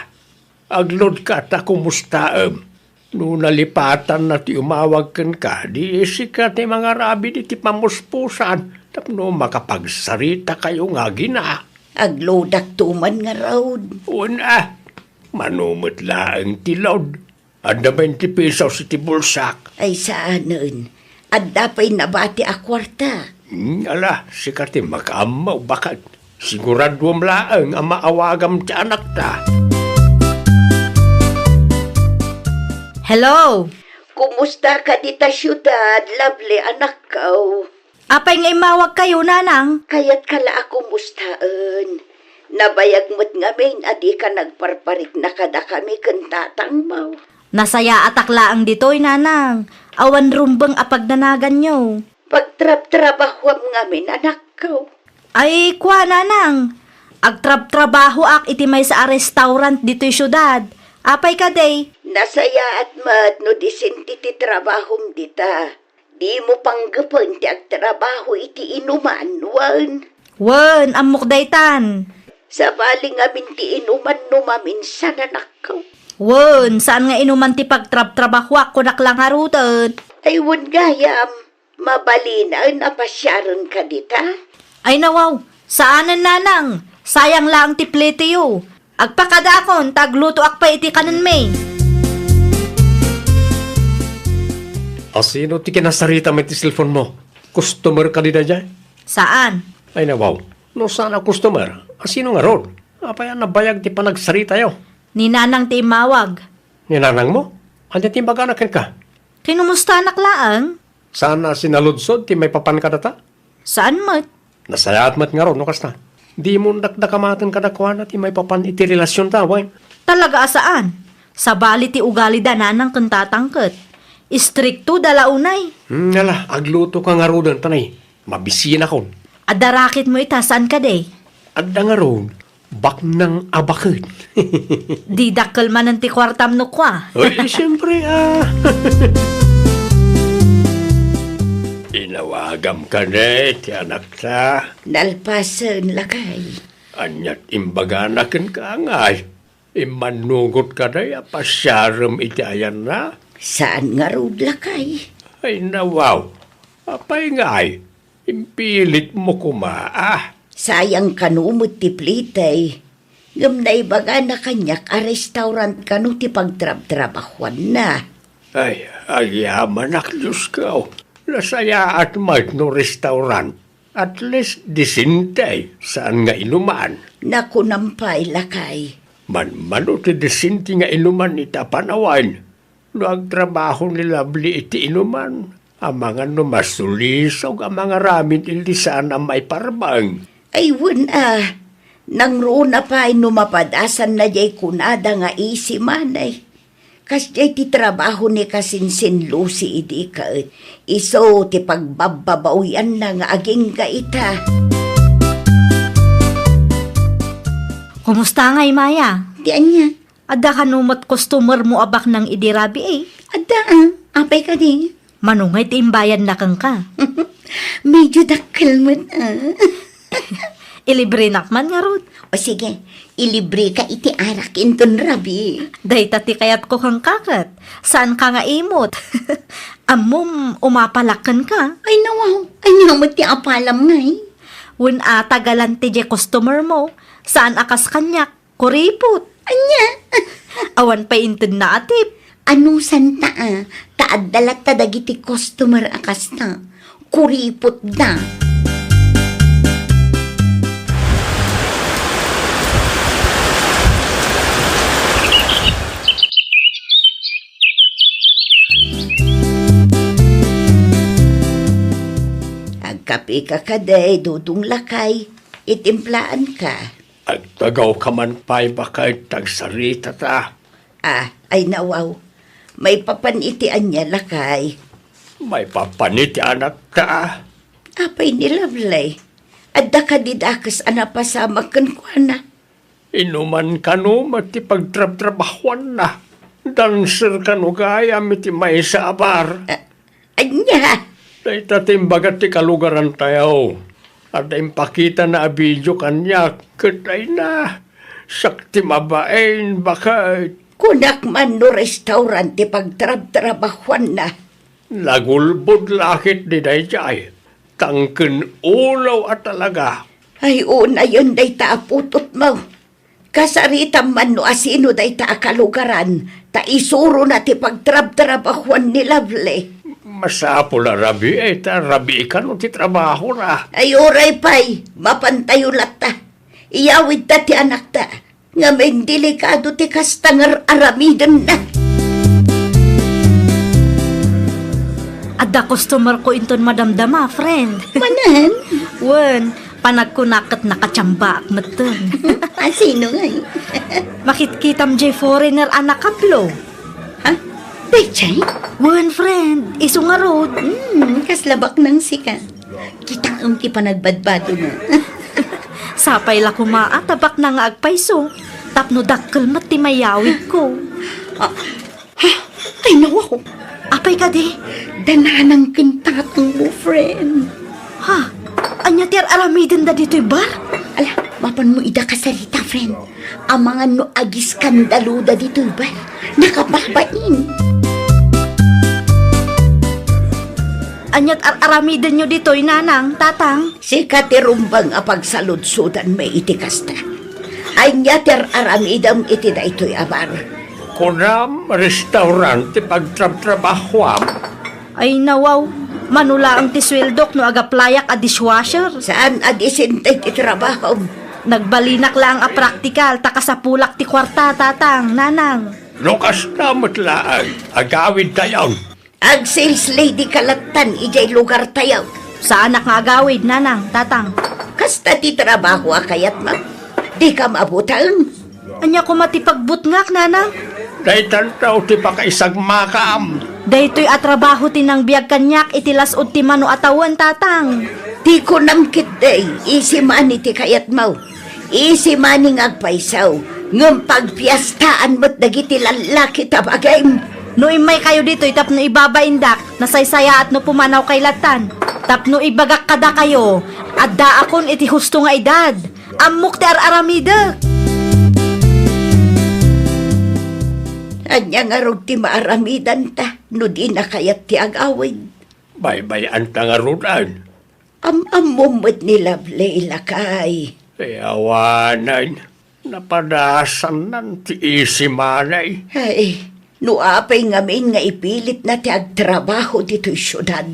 Agloadka ta kumustaem. No nalipatanna ti umawag kenka, di sika ti mangarabid iti pamuspusan tapno makapagsaritakayo nga agina. Agloadakto man ngarud. Wen a, mano met laeng ti load. Adda bainte pesos iti bulsak. Ay, saanen. Adda pay nabati a kuarta. Hmm, ala, sika ti makaammo, baket. Siguraduem laeng a maawagam ti anakta. Hello! Kumusta ka dita siudad, Lovely, anakko? Apay nga immawagkayo, nanang? Kayatka la a kumustaen. Nabayag met ngamin a dika nagparparikna kadakami ken tatangmo. Nasayaatak laeng ditoy, nanang. Awan rumbeng a pagnanaganyo. Pagtrabtrabahuam ngamin, anakko. Ay, kua, nanang. Agtrabtrabahoak iti maysa a restaurant ditoy siudad. Apay kadi? Nasayaat met no disente ti trabahom dita. Dimo panggepen ti agtrabaho iti inuman, wen? Wen, ammok daytan. Sabali ngamin ti inuman no maminsan, anakko. Wen, saan nga inuman ti pagtrabtrabahoak, kunak la ngaruden. Ay, wen gayam, mabalinen a pasiarenka dita? Ay, nawaw, saanen, nanang. Sayang laeng ti pliteyo. Agpakadaakon ta aglutoak pay iti kanenmi. Asino ti kinasaritam iti cellphone mo? Customer kadi daydiay? Saan. Ay, nawaw. No saan a customer, asino ngarud? Apay a nabayag ti panagsaritayo? Ni nanang ti immawag. Ni nanang mo? Ania ti imbagana kenka? Kinumustanak laeng. Saan a sinaludsod ti maipapan kadata? Saan met. Nasayaat met ngarud no kasta. Dimo dakdakamaten kadakuana ti maipapan iti relasionta, wen? Talaga a saan. Sabali ti ugalida nanang ken tatang ket. Istriktoda la unay. Hmm, ala, aglutoka ngaruden, ta nay, mabisinakon. Adda racketmo ita, saan kadi? Adda ngarud. Baknang a baket. Di dakkel manen ti kuartam no kua. Ay, siyempre, ah. Inawagam kadi ti anakta. Nalpasen, lakay. Ania ti imbagana kenka, ngay? Immannugot kadi a pasiarem iti ayanna? Saan ngarud, lakay. Ay, nawaw. Apay ngay? Impilitmo koma, ah. Sayang kano met ti plitay. Ngem naibagana kaniak a restaurant kano ti pagtrabtrabahuanna. Ay, agyamanak, Diosko. Nasayaat met no restaurant. At least, disente, saan nga inuman. Nakunam pay, lakay. Manmano ti disente nga inuman ita panawen. No agtrabaho ni Lovely iti inuman, amangan no masulisog a mangaramid idi saan a maiparbeng. Ay, wen a, nangruna pay no mapadasanna diay kunada nga isi manen. Kasdiay ti trabaho ni kasinsin Lucy idi ket isu ti pagbabbabawianna nga agingga ita. Kumusta ngay, Maya? Ti ania? Adda kano met customer mo a baknang idi rabii? Adda, ah. Apay kadi? Mano ngay ti imbayadna kenka? Medyo dakkel met, ah. Ilibrenak man ngarud. O sige, ilibreka iti arak inton rabii. Dayta ti kayatko kenka ket. Saanka nga imot. Ammom, umapalak kenka. Ay, nawaw. Ania met ti apalam ngay? Wen a, tagalan ti diay customer mo. Saan a kas kaniak. Kuripot. Ania? Awan pay intedna a tip. Anusanta a, ta adda latta dagiti customer a kasta. Kuripotda. Agkapeka kadi, Dudong lakay, itimplaanka. Agtagawka man pay baket ta agsaritata. Ah, ay nawaw. Maipapan iti ania, lakay? Maipapan iti anatta. Apay ni Lovely? Adda kadi dakes a napasamak kenkuana? Inuman kano met ti pagtrabtrabahuanna. Dancer kano gayam iti maysa a bar. Ah, Ania? Dayta ti imbaga ti kalugarantayo. Adda impakitana a video kaniak, ket ayna, siak ti mabain, baket. Kunak man no restaurant ti pagtrabtrabahuanna. Nagulbod la ketdi daydiay, tangken ulaw a talaga. Ay, unayen dayta a putotmo. Kasaritam man no asino dayta a kalugaran, ta isurona ti pagtrabtrabahuan ni Lovely. Masapul a rabii, ta rabii kano ti trabahona. Ay, uray pay, mapantayo latta. Iyawidta ti anakta. Ngem delikado ti kasta nga ar-aramidenna. Adda customer ko inton madamdama, friend. Manen? Wen, panagkunak ket nakatiambaak metten. Asino ngay? Makitkitam jay foreigner a nakablo. Ha? Dayjay? Wen, friend. Isu ngarud. Hmm, kasla baknang sika. Kitaem ti panagbadbadona. Sapay la koma a ta baknang nga agpayso. Tapno dakkel met ti mayawidko. Ah, Ha? Ay, nawaw. Apay kadi? Da nanang ken tatangmo, friend. Ha? Ania ti ar-aramidenda ditoy bar? Ala, mapanmo ida kasarita, friend. Amangan no agiskandaloda ditoy bar. Nakababain. Aniat ar-aramidenyo ditoy, nanang, tatang? Sika ti rumbeng a pagsaludsodanmi iti kasta. Ania ti ar-aramidem iti daytoy a bar? Kunam, restaurant ti pagtrabtrabahuam. Ay, nawaw. Mano laeng ti sueldok no agaplayak a dishwasher? Saan a disente ti trabahom? Nagbalinak laeng a praktikal, ta kasapulak ti kuarta, tatang, nanang. No kasta met laeng, agawidtayon. Ag-sales lady ka lattan idiay lugartayo. Saanak nga agawid, nanang, tatang. Kasta ti trabaho a kayatmo? Dika mabuteng? Ania koma ti pagbutngak, nanang? Daytanto ti pakaisagmakam. Daytoy a trabaho ti nangbiag kaniak iti las-ud ti mano a tawen, tatang. Ti kunam ketdi, easy money ti kayatmo. Easy money nga agpayso, ngem pagpiastaan met dagiti lallaki ta bagim. No immaykayo ditoy tapno ibabaindak, nasaysayaat no pumanawkay lattan. Tapno ibagak kadakayo, addaakon iti husto nga edad. Ammok ti ar-aramidek. Ania ngarud ti maaramidanta no dina kayat ti agawid? Baybay-anta ngaruden. Am-ammom met ni Lovely, lakay. Ay, awanen. Napadasannan ti isi manay. Ay, no apay ngamin nga ipilitna ti agtrabaho ditoy siudad?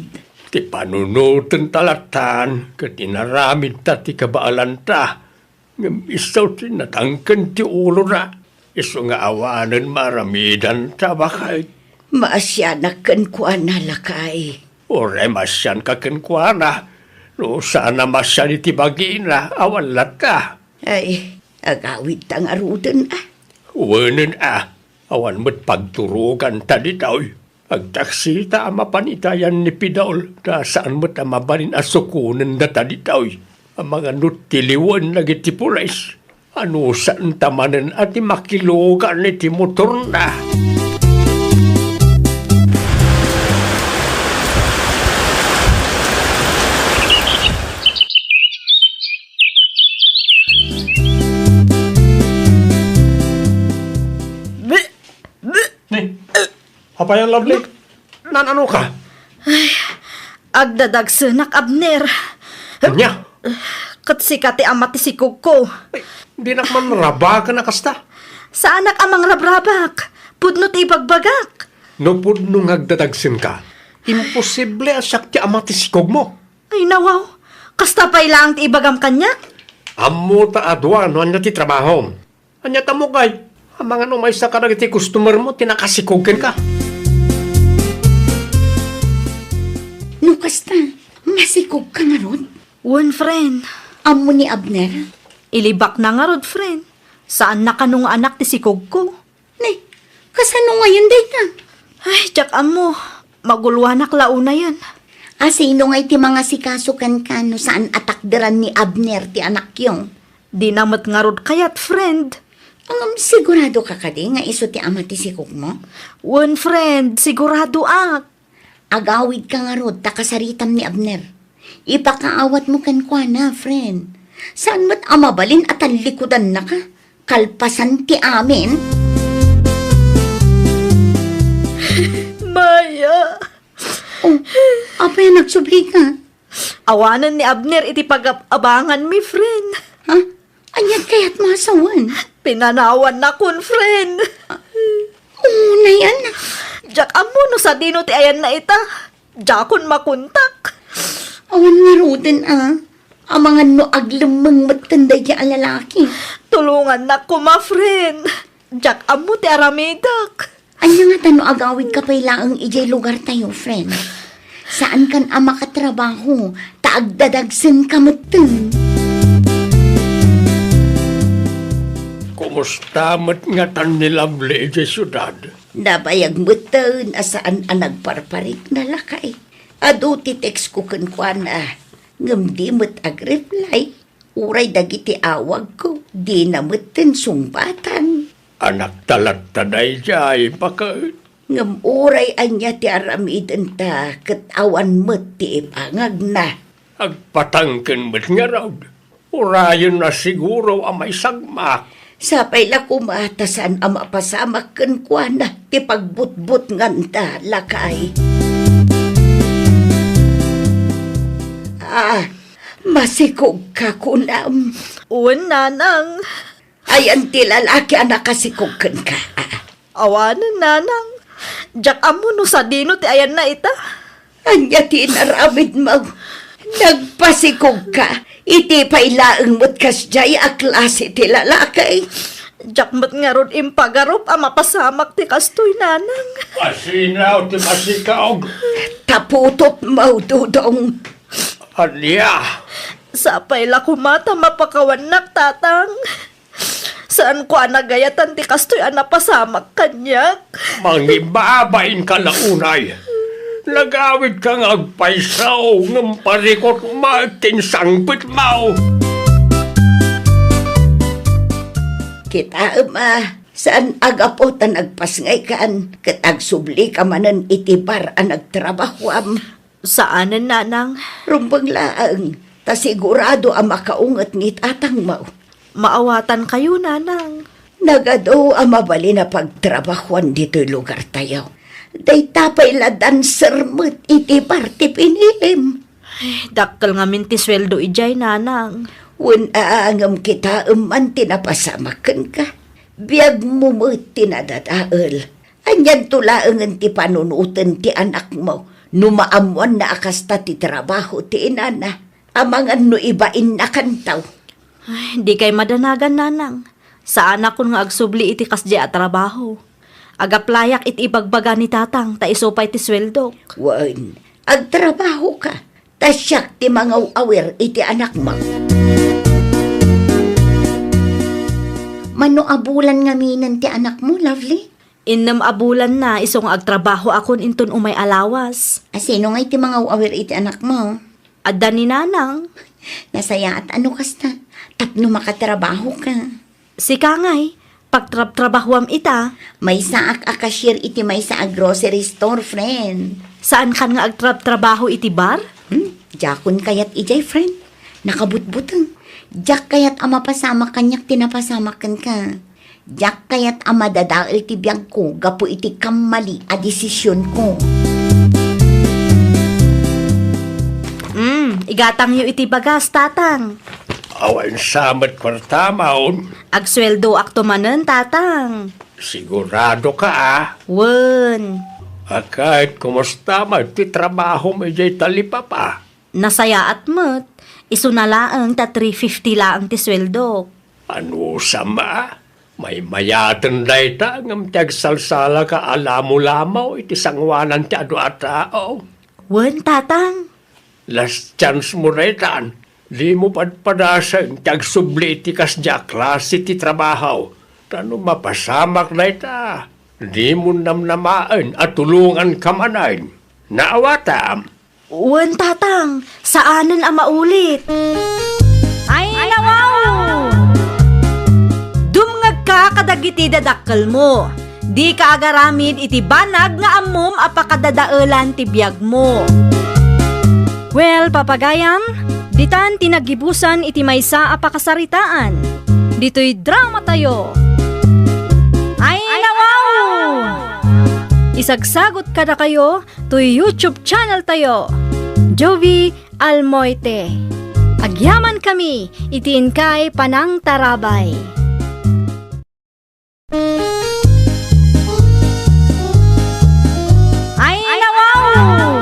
Ti panunotenta lattan ket inaramidta ti kabaalanta. Ngem isu ti natangken ti ulona, isu nga awanen maaramidanta, baket. Maasianak kenkuana, lakay. Uray maasianka kenkuana, no saan a maasian iti bagina, awan latta. Ay, agawidta ngaruden, a. Wenen, a, awan met pagturoganta ditoy. Agtaksita a mapan iti ayan ni Pidol, ta saan met a mabalin a sukonendata ditoy. Amangan no tiliwen dagiti pulis, anusanta manen a ti makilugan iti motorna. Ni, apay a, Lovely? Naan-ano ka? Ay, agdadagsenak, Abner. Ania? Ket sika ti ama ti sikogko. Ay, dinak man rabaken a kasta. Saanak a mangrabrabak. Pudno ti ibagbagak. No pudno nga agdadagsenka, imposible a siak ti ama ti sikogmo. Ay, nawaw. Kasta pay laeng ti ibagam kaniak? Ammota a dua no ania ti trabahom. Ania ta mukay? Amangan no maysa kadagiti customer mo ti nakasikog kenka. No kasta, masikog ka ngarud? Wen, friend. Ammo ni Abner? Ilibakna ngarud, friend. Saanna kano nga anak ti sikogko. Ni, kasano ngayon dayta? Ay, diak ammo. Maguluanak la unayen. A, sino ngay ti mangasikaso kenka no saan a takderan ni Abner ti anakyo? Dina met ngarud kayat, friend. Ngem sigurado ka kadi nga isu ti ama ti sikogmo? Wen, friend, siguradoak. Agawidka ngarud ta kasaritam ni Abner. Ipakaawatmo kenkuana, friend. Saan met a mabalin a tallikudannaka? Kalpasan ti amin? Maya. Oh, apay a nagsublika? Awanen ni Abner iti pagab-abanganmi, friend. Ha? Aniat kayat masawan? Pinanawannakon, friend. Unay, anak. Diak ammo no sadino ti ayanna ita. Diakon makontak. Awan ngaruden, a. Amangan no aglemmeng metten daydi a lalaki. Tulongannak koma, friend. Diak ammo ti aramidek. Ania ngata no agawidka pay laeng idiay lugartayo, friend? Saankan a makatrabaho, ta agdadagsenka metten. Kumusta met ngatan ni Lovely idiay siudad? Nabayag metten a saan a nagparparikna, lakay. Adu ti textko kenkuana, ngem di met agreply. Uray dagiti awagko, dina metten sungbatan. Anakta latta daydiay, baket. Ngem uray ania ti aramidenta, ket awan met ti ipangagna. Agpatangken met ngarud. Urayenna siguro a maisagmak. Sapay la koma ta saan a mapasamak kenkuana ti pagbutbutnganta, lakay. Ah, masikogka, kunam? Wen, nanang. Ayan ti lalaki a nakasikog kenka. Awanen, nanang. Diak ammo no sadino ti ayanna ita. Ania ti inaramidmo? Nagpasikogka. Iti pay laeng met kasdiay a klase ti lalaki. Diak met ngarud impagarup a mapasamak ti kastoy, nanang. Asino ti masikog? Ta putotmo, Dodong. Ania? Sapay la koma ta mapakawannak, tatang. Saanko a nagayatan ti kastoy a napasamak kaniak. Mangibabainka la unay. Nagawidka nga agpayso, ngem parikutmo ti insangbetmo. Kitaem a, saan a gapu ta nagpasngaykan ket agsublika manen iti bar a nagtrabahoam. Saanen, nanang. Rumbeng laeng, ta sigurado a makaunget ni tatangmo. Maawatankayo, nanang. Nagadu a mabalin a pagtrabahoan ditoy lugartayo. Dayta pay la dancer met iti bar ti pinilim. Ay, dakkel ngamin ti sueldo idiay, nanang. Wen a, ngem kitaem man ti napasamak kenka. Biagmo met ti nadadael. Anianto laengen ti panunoten ti anakmo no maammoanna a kasta ti trabaho ti inana? Amangan no ibainnakanto. Ay, dikay madanagan, nanang. Saanakon nga agsubli iti kasdiay a trabaho. Agaplayak iti ibagbaga ni tatang ta isu pay ti sueldok. Wen, agtrabahoka, ta siak ti mangaw-awir iti anakmo. Mano a bulan ngaminen ti anakmo, Lovely? Innem a bulanna isu nga agtrabahoakon inton umay a lawas. A, sino ngay ti mangaw-awir iti anakmo? Adda ni nanang. Nasayaat a no kasta, tapno makatrabahoka. Sika ngay, pagtrabtrabahoam ita. Maysaak a cashier iti maysa a grocery store, friend. Saankan nga agtrabtrabaho iti bar? Hmm, diakon kayat idiay, friend. Nakabutbuteng. Diak kayat a mapasamak kaniak ti napasamak kenka. Diak kayat a madadael ti biagko gapu iti kammali a desisionko. Mm, igatangyo iti bagas, tatang. Awan sa met kuartam. Agsueldoakto manen, tatang. Sigurado ka, a? Wen. A, ket kumusta met ti trabahom idiay talipapa? Nasayaat met. Isuna laeng ta three fifty laeng ti sueldok. Anusam a? Maymayaten dayta ngem ti agsalsalaka a lamolamo iti sangoanan ti adu a tao. Wen, tatang. Last chance mo daytan. Dimo padpadasen ti agsubli iti kasdiay a klase ti trabaho. Ta no mapasamak dayta, dimo namnamaen a tulonganka manen. Naawatam? Wen, tatang, saanen a maulit. Ay, nawaw! Dumngegka kadagiti dadakkelmo. Dika agaramid iti banag nga ammom a pakadadaelan ti biagmo. Well, papagayam, ditan ti naggibusan iti maysa a pakasaritaan. Ditoy dramatayo. Ay, nawaw! Isagsagot kadakayo toy YouTube channel tayo, Jovie Almoite. Agyaman kami iti inkay panangtarabay. Ay, nawaw!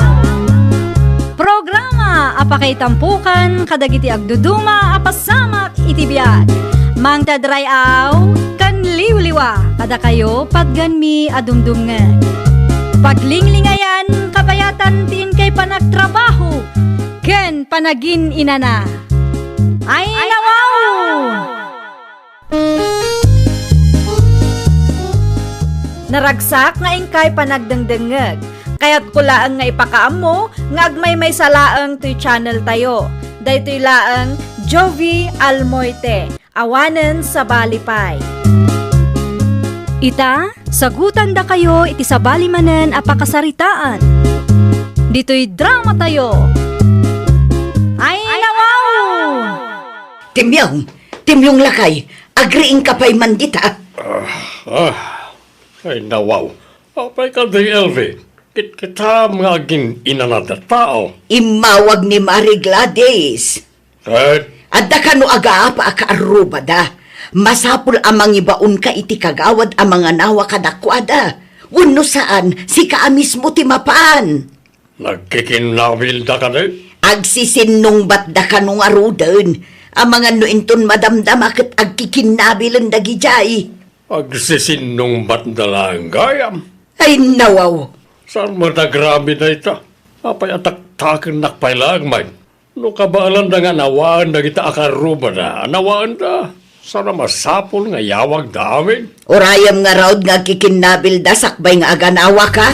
Programa a pakaitampokan kadagiti agduduma a pasamak iti biag. Mangted ray-aw ken liwliwa kadakayo patgenmi a dumdumngeg. Paglinglingayan, kabayatan ti inkay panagtrabaho ken panagin-inana. Ay, nawaw! Naragsak nga inkay panagdengdengngeg. Kayatko laeng nga ipakaammo nga agmaymaysa laeng toy channel tayo. Daytoy laeng Jovie Almoite, awanen sabali pay. Ita, sagutandakayo iti sabali manen a pakasaritaan. Ditoy dramatayo. Ay, nawaw! Timyong! Timyong lakay! Agriingka pay man dita! Ah, ah. Ay, nawaw. Apay kadi, Elvie? Kitkitam nga agin-inanada tao. Immawag ni Mari Gladys. Ket? Adda kano agaapa a kaarrubada. Masapul a mangibaonka iti kagawad a manganawa kadakuada. Wenno saan, sika a mismo ti mapan. Nagkikinnabilda kadi? Agsisinnungbatda kano ngaruden. Amangan no inton madamdama ket agkikinnabilen dagidiay. Agsisinnungbatda laeng gayam. Ay, nawaw! Saan met agraman dayta? Apay a taktakennak pay laeng met? No kabaelanda nga nawaan dagita a kaarrubada, nawaanda. Saan a masapul nga iyawagda amin? Urayem ngarud nga agkikinnabilda sakbay nga aganawaka?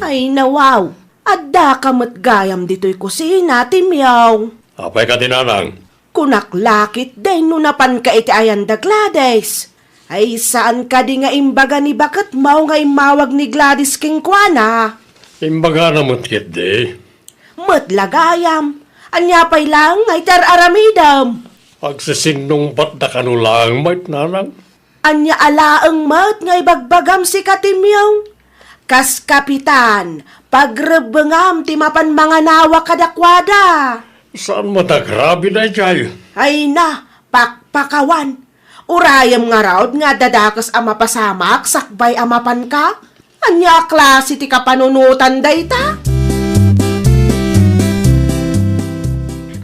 Ay, nawaw! Addaka met gayam ditoy kusina, Timyong. Apay kadi, nanang? Kunak la ketdi no napanka iti ayan da Gladys. Ay, saan kadi nga imbaga ni baketmo nga immawag ni Gladys kenkuana? Imbagana met ketdi. Met la gayam, ania pay laeng nga iti ar-aramidem? Agsisinnungbatda kano laeng met, nanang. Ania a laeng met nga ibagbagam sika, Timyong? Kas kapitan, pagrebbengam ti mapan manganawa kadakuada. Saan met a grabe daydiay? Ay na, pakpakawan. Urayem ngarud nga adda dakes a mapasamak sakbay a mapanka? Ania a klase ti kapanunotan dayta?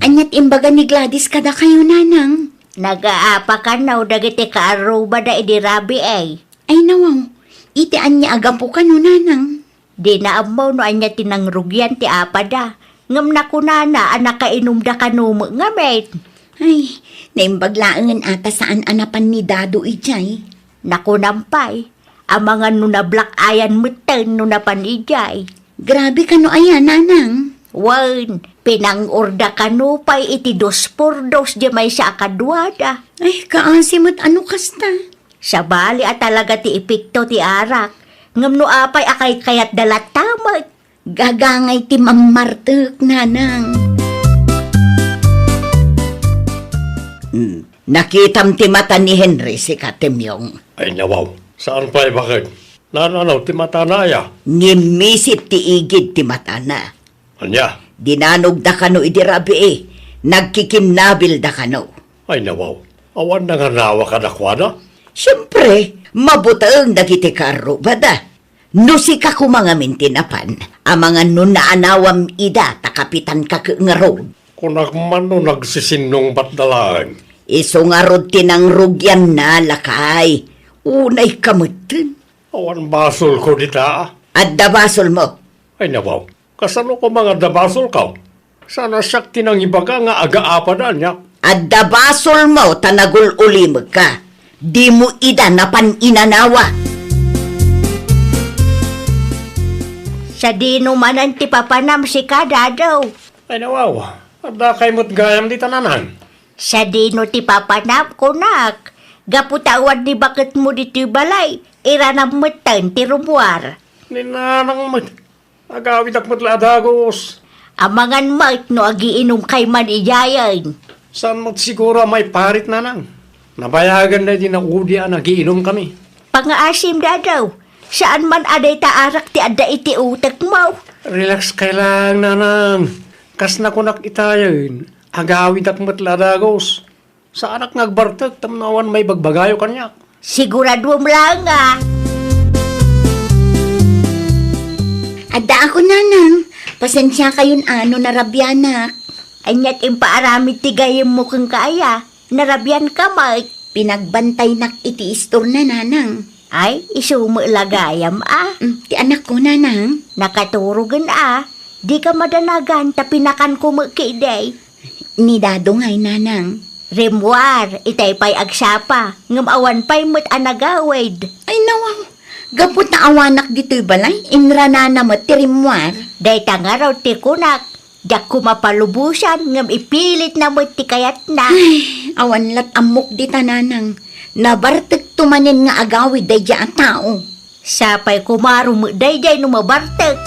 Ania ti imbaga ni Gladys kadakayo, Nanang? Nagaapa kano dagiti kaarrubada idi rabii. Ay, nawaw. Iti ania a gapu kano, Nanang? Dina ammo no ania ti nangrugian ti apada, ngem nakunana a nakainumda kano met ngamin. Ay, naimbag laengen a ta saan a napan ni Dado idiay. Nakunam pay, amangan no nablak-ayan metten no napan idiay. Grabe kano aya, Nanang? Wen, pinang-orda kano pay iti dos por dos diay maysa a kaduada. Ay, kaasi met a no kasta. Sabali a talaga ti epekto ti arak, ngem no apay a kaykayatda latta met? Gagangay ti mammartek, Nanang. Hmm. Nakitam ti mata ni Henry, sika, Temyong? Ay, nawaw. Saan pay baket? Nanano ti matana aya? Ngimmisit ti igid ti matana. Ania? Dinanogda kano idi rabii, nagkikinnabilda kano. Ay, nawaw. Awan nanganawa kadakuada? Siempre, mabuteng dagiti kaarrubada. No sika koma ngamin ti napan, amangan no naanawam ida ta kapitanka ket ngarud. Kunak man no nagsisinnungbatda laeng. Isu ngarud ti nangrugianna, lakay. Unayka metten. Awan basolko dita. Adda basolmo. Ay, nawaw. Kasano koma nga adda basolko? Saan a siak ti nangibaga nga agaapada, ania? Adda basolmo ta nagul-ulimekka. Dimo ida napan inanawa. Sadino manen ti papanam, sika, Dado? Ay, nawaw. Adda kay met gayam dita, Nanang. Sadino ti papanam, kunak? Gapu ta awan ni baketmo ditoy balay, iranam metten ti rummuar. Ni Nanang met. Agawidak met la a dagus. Amangan met no agiinumkay man idiayen. Saan met siguro a maiparit, Nanang? Nabayagan daydi naudi a nagiinumkami. Pangaasim, Dado. Saan man a dayta arak ti adda iti utekmo. Relax kay laeng, Nanang. Kas nakunak itayen, agawidak met la a dagus. Saanak nga agbartek tapno awan maibagbagayo kaniak. Siguraduem laeng a. Addaakon, Nanang. Pasensiakayon a no narabianak. Ania ti impaaramid ti gayyemmo kenka aya? Narabianka met. Pinagbantaynak iti istorna, Nanang. Ay, isu met la gayam a. Mm, ti anakko, Nanang. Nakaturogen a. Dika madanagan ta pinakanko met ketdi. Ni Dado ngay, Nanang. Rimmuar, itay pay agsapa, ngem awan pay met a nagawid. Ay, nawaw. Gapu ta awanak ditoy balay, inranana met ti rimmuar. Dayta ngarud ti kunak, diak koma palubosan, ngem ipilitna met ti kayatna. Ay, awan lat ammok dita, Nanang. Nabartekto manen nga agawid daydiay a tao. Sapay koma rumet daydiay no mabartek.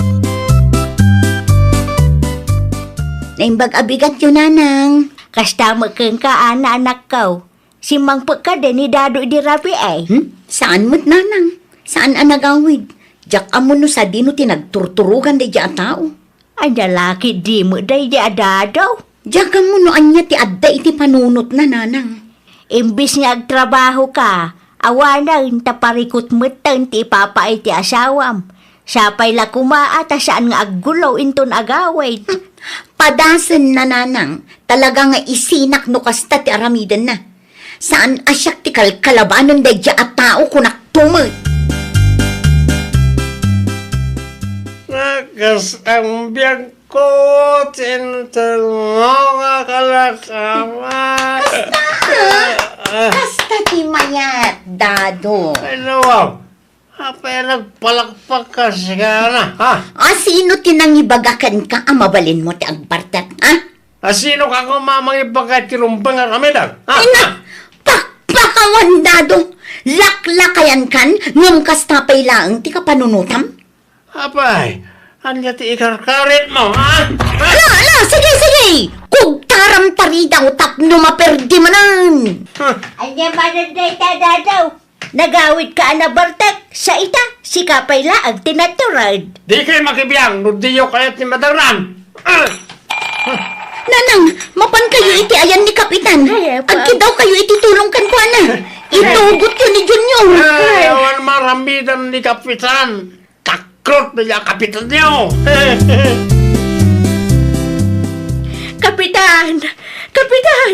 Naimbag a bigatyo, Nanang. Kasta met kenka, Ana, anakko. Simmangpet kadi ni Dado idi rabii? Hmm? Saan met, Nanang. Saan a nagawid. Diak ammo no sadino ti nagturturogan daydiay a tao. Ania la ketdi met daydiay a Dado? Diak ammo no ania ti adda iti panunotna, Nanang. Imbes nga agtrabahoka, awanen ta parikut metten ti ipapaay ti asawam. Sapay la koma a ta saan nga aggulo inton agawid. Padasenna, Nanang, talaga nga isinak no kasta ti aramidenna. Saan a siak ti kalkalabanen daydiay a tao, kunakto met. Nakas ang biag ko, tintel mo nga kalakaman. Kasta, ha? Ah. Kasta ti mayat, Dado. Ay, nawaw. Apay a nagpalakpak ka, sigana, ha? A, sino ti nangibaga kenka a mabalinmo ti agbartek, ha? A, sino ka koma a mangibaga ti rumbeng a ramidek, ha? Ay, na, pakpakawan, Dado! Laklakayankan, ngem kasta pay laeng ti kapanunotam? Apay, ania ti ikarkaritmo, ha? Ha? Ala, ala, sige, sige! Kugtaram ta ridaw tapno maperdi manen! Ha? Ania manen dayta, Dado? Nagawidka a nabartek, sa ita, sika pay laeng ti natured. Dikay makibiang no diyo kayat ti madangran. Ah! Nanang, mapankayo iti ayan ni Kapitan. Ay, apa. Agkidawkayo iti tulong kenkuana. Itugotyo ni Junior. Ay, awan maramidan ni Kapitan. Takrot na ya Kapitan niyo. Kapitan! Kapitan!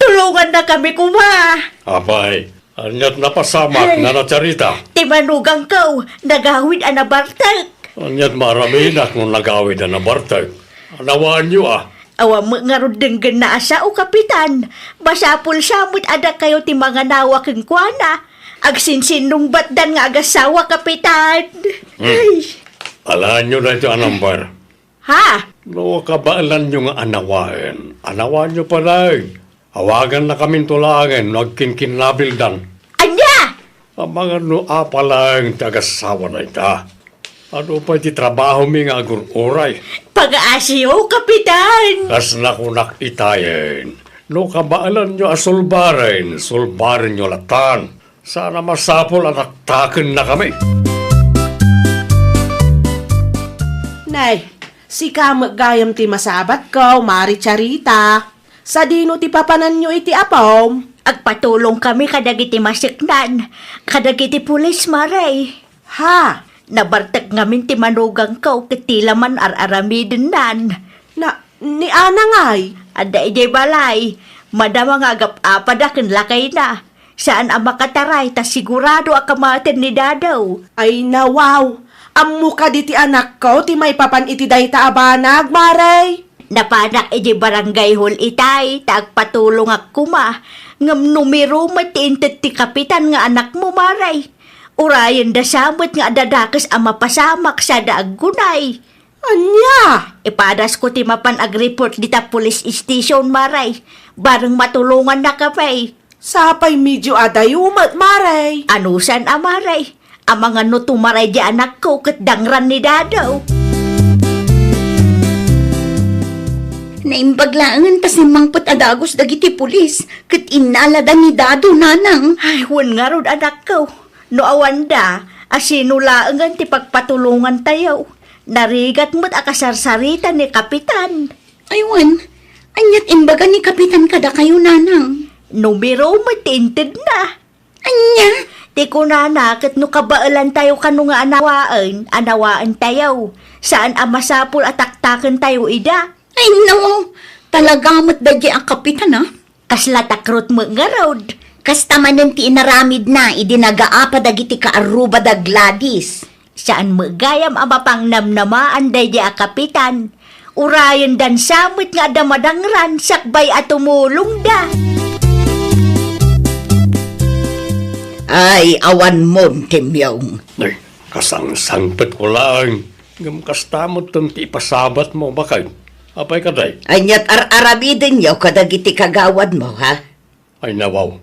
Tulongannakami koma! Apay, ania't napasamak, Nana Charita? Ti manugangko, nagawid a nabartek. Ania't maaraminak no nagawid a nabartek? Anawaanyo a. Awan met ngarud denggenna a sao, Kapitan. Masapul sa met a dakayo ti manganawa kenkuana. Agsinsinnungbatdan nga agassawa, Kapitan. Hmm. Ay. Alaenyo daytoy a number. Ha? No kabaelanyo nga anawaen, anawaenyo pay laeng. Awagannakaminto laengen no agkinkinnabildan. Ania? Amangan no apay laeng ti agassawa dayta. Adu pay ti trabahomi nga agur-uray? Pagaasiyo, Kapitan! Kas nakunak itayen, no kabaelanyo a sulbaren, sulbarenyo lattan. Saan a masapul a taktakennakami. Nay, sika met gayam ti masabatko, Mari Charita. Sadino ti papananyo iti apom? Agpatulongkami kadagiti maseknan, kadagiti pulis, Mari. Ha? Nabartek ngamin ti manugangko ket ti la man ar-aramidennan. Na, ni Ana ngay? Adda idiay balay. Madama nga agap-apada ken lakayna. Saan a makataray ta sigurado a kamaten ni Dadaw. Ay, nawaw! Ammo kadi ti anakko ti maipapan iti dayta a banag, Mari? Napanak idiay barangay hall itay, ta agpatulongak koma. Ngem numero met ti inted ti kapitan nga anakmo, Mari. Urayenda sa met nga adda dakes a mapasamak sada aggunay. Ania? Ipadasko ti mapan agreport dita police station, Mari. Bareng matulongannakami. Sapay medio adayo met, Mari. Anusan a, Mari? Amangan no tumaray di anakko ket dangran ni Dado. Naimbag laengen ta simmangpet a dagus dagiti pulis ket innalada ni Dado, Nanang. Ay, wen ngarud, anakko. No awanda, a sino laengen ti pagpatulongantayo? Narigat met a kasarsarita ni Kapitan. Ay, wen, ania't imbaga ni Kapitan kadakayo, Nanang? Numero met ti intedna. Ania? Ti kunana ket no kabaelantayo kano nga anawaen, anawaentayo. Saan a masapul a taktakentayo ida. Ay, no, talaga met daydiay a kapitan, a. Kasla takrot met ngarud. Kasta manen ti inaramidna idi nagaapa dagiti kaarruba da Gladys. Saan met gayam a mapangnamnamaan daydiay a kapitan. Urayendan sa met nga adda madangran sakbay a tumulongda. Ay, awan mon, Timyong. Ay, kasangsangpetko laeng. Ngem kasta met ti ipasabatmo, baket. Apay kadi? Ania't ar-aramidenyo kadagiti kagawadmo, ha? Ay, nawaw.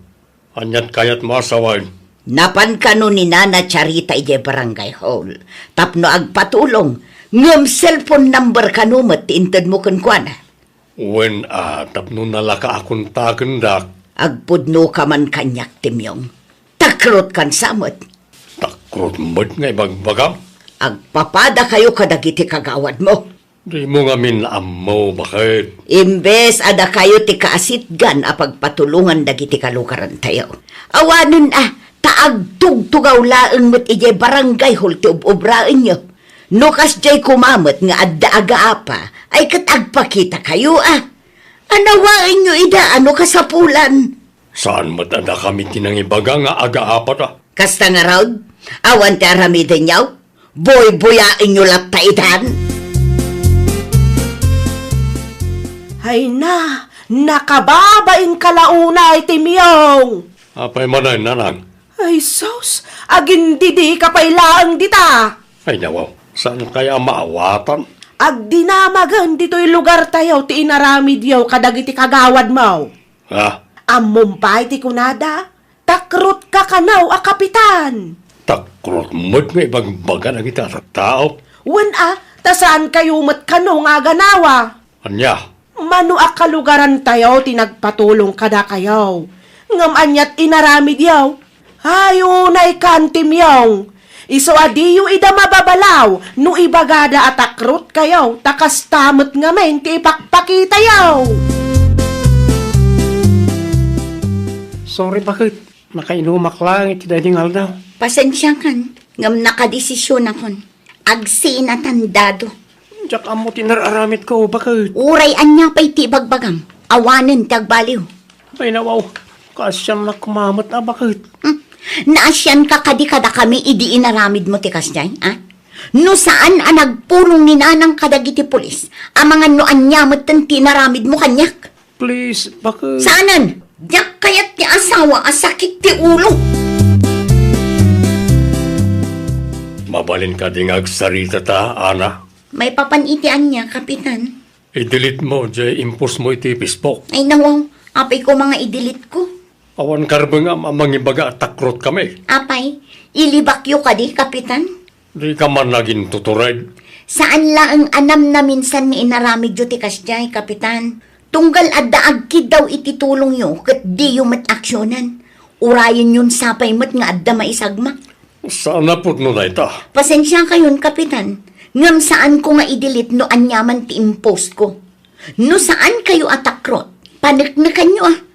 Ania't kayatmo a sawen? Napan kano ni Nana Charita idiay barangay hall tapno agpatulong, ngem cellphone number kano met ti intedmo kenkuana? Wen a, tapno nalaka a kontakendak. Agpudnoka man kaniak, Timyong. Takrotkan sa met. Takrot met nga ibagbagam? Agpapadakayo kadagiti kagawadmo. Dimo ngamin ammo, baket. Imbes a dakayo ti kaasitgan a pagpatulongan dagiti kalugarantayo. Awanen a, ta agtugtugaw laeng met idiay barangay hall ti ub-ubraenyo. No kasdiay koma met nga adda agaapa, ay ket agpakitakayo a. Anawaenyo ida a no kasapulan. Saan met a dakami ti nangibaga nga agaapada? Kasta ngarud, awan ti aramidenyo? Buybuyaenyo latta itan? Ay na, nakababain ka la unay, Timyong! Apay manen, nanang? Ay sus, agindidi ka pay laeng dita! Ay nawaw, saan kaya maawatan? Agdinamagen ditoy lugartayo ti inaramidyo kadagiti kagawadmo. Ha? Ammom pay ti kunada, takrotka kano a kapitan. Takrot met nga ibagbaga dagiti a tattao. Wen a, ta saankayo met kano nga aganawa. Ania? Mano a kalugarantayo ti nagpatulong kadakayo. Ngem ania't inaramidyo? Ay, unay kan, Timyong. Isu a diyo ida mababalaw no ibagada a takrot kayo, ta kasta met ngamin ti ipakpakitayo. Sorry, baket. Nakainumak laeng iti daydi nga aldaw. Pasensiakan, ngem nakadesisionakon. Agsinatan dado. Diak ammo ti nararamidko, baket. Uray ania pay ti ibagbagam, awanen ti agbaliw. Ay, nawaw. Kaasiannak koma met a baket. Hmm. Naasianka kadi kadakami idi inaramidmo ti kasdiay, a? No saan a nagpulong ni Nanang kadagiti pulis, amangan no ania metten ti inaramidmo kaniak. Please, baket. Saanen! Diak kayat ti asawa a sakit ti ulo! Mabalin kadi nga agsaritata, Ana? Maipapan iti ania, Kapitan? I-delete mo, jay impostmo iti Facebook. Ay, nawaw. Apay koma nga i-delete ko? Awan karbengam a mangibaga a takrotkami. Apay, ilibakyo kadi, Kapitan? Dika man nagintutured. Saan laeng a namnaminsan nga inaramidyo ti kasdiay, Kapitan. Tunggal adda agkiddaw iti tulongyo ket diyo met aksionen. Urayenyon sapay met nga adda maisagmak. Saan a pudno dayta. Pasensiakayon, Kapitan, ngem saanko nga i-delete no aniaman ti impostko. No saankayo a takrot, paneknekanyo, a.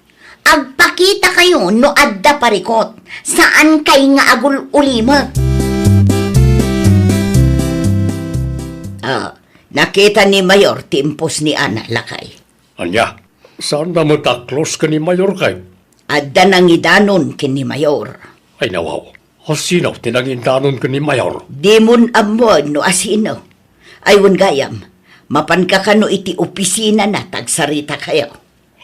Agpakitakayo no adda parikot. Saankay nga agul-ulimek. Ah, nakita ni Mayor ti impost ni Ana, lakay. Ania? Saanda met a close ken ni Mayor kay? Adda nangidanon ken ni Mayor. Ay, nawaw. Asino ti nangidanon ken ni Mayor? Dimon ammoen no asino. Ay, wen gayam, mapanka kano iti opisinana ta agsaritakayo.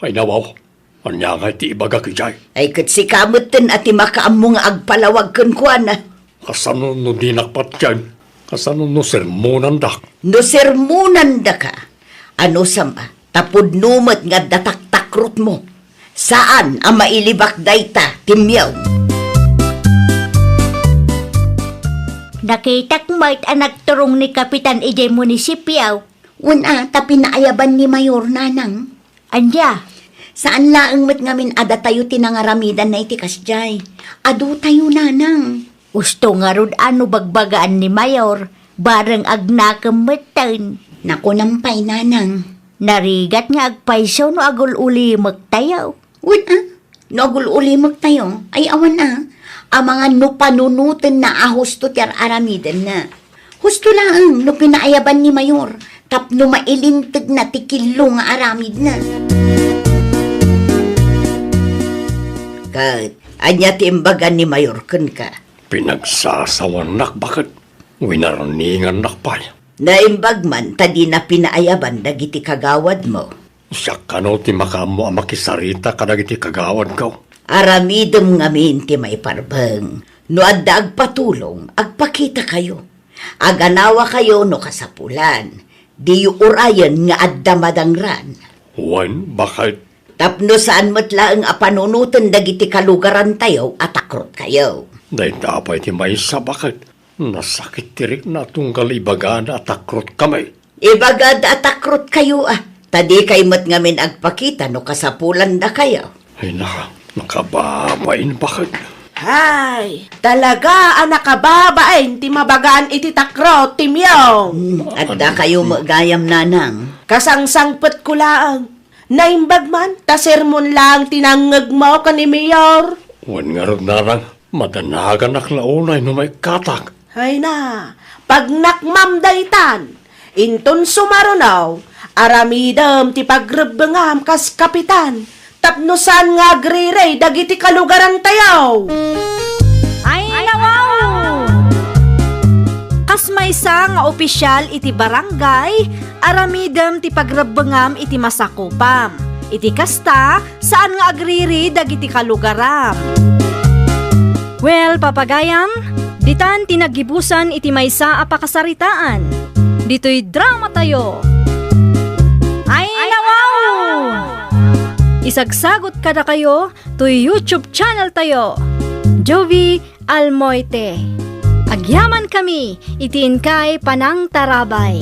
Ay, nawaw. Ania ngay ti ibagak idiay? Ay, ket sika metten a ti makaammo nga agpalawag kenkuana. Kasano no dinak patien? Kasano no sermonandak? No sermonandaka, anusam a, ta pudno met nga adda taktakrotmo. Saan a mailibak dayta, Timyong. Nakitak met a nagturong ni Kapitan idiay munisipio. Wen a, ta pinaayaban ni Mayor, Nanang. Ania? Saan laeng met ngamin a datayo ti nangaramidanna iti kasdiay. Adotayo, Nanang. Usto ngarud a no bagbagaan ni Mayor, bareng agnakem metten. Nakunam pay, Nanang. Narigat nga agpayso no agul-ulimektayo. Wen a, no agul-ulimektayo, ay awan a, amangan no panunotenna a husto ti ar-aramidenna. Husto laeng no pinaayaban ni Mayor tapno mailintegna ti killo nga aramidna. Ket ania ti imbaga ni Mayor kenka? Pinagsasawannak, baket. Winarningannak pay. Naimbag man ta dina pinaayaban dagiti kagawadmo. Siak kano ti makaammo a makisarita kadagiti kagawadko. Aramidem ngamin ti maiparbeng. No adda agpatulong, agpakitakayo. Aganawakayo no kasapulan. Diyo urayen nga adda madangran. Wen, baket. Tapno saan met laeng a panunoten dagiti kalugarantayo a takrotkayo. Dayta pay ti maysa, baket. Nasakit ti rikna tunggal ibagada a takrotkami. Ibagada a takrotkayo, a, ta dikay met ngamin agpakita no kasapulandakayo. Ay, na, nakababain, baket. Ay, talaga a nakababain ti mabagaan iti takrot, Timyong. Hmm, adda kayo met gayam, Nanang. Kasangsangpetko laeng. Naimbag man, ta sermon laeng ti nangngegmo ken ni Mayor. Wen ngarud, Nanang, madanaganak la unay no maikkatak. Ay na, pagnakmam daytan. Inton sumaruno, aramidem ti pagrebbengam kas kapitan, tapno saan nga agriri dagiti kalugarantayo. Ay, nawaw! Kas maysa nga opisyal iti barangay, aramidem ti pagrebbengam iti masakupam. Iti kasta, saan nga agriri dagiti kalugaram. Well, papagayam, ditan ti naggibusan iti maysa a pakasaritaan. Ditoy dramatayo. Ay, nawaw! Isagsagot kadakayo toy YouTube channel tayo, Jovie Almoite. Agyamankami iti inkay panangtarabay.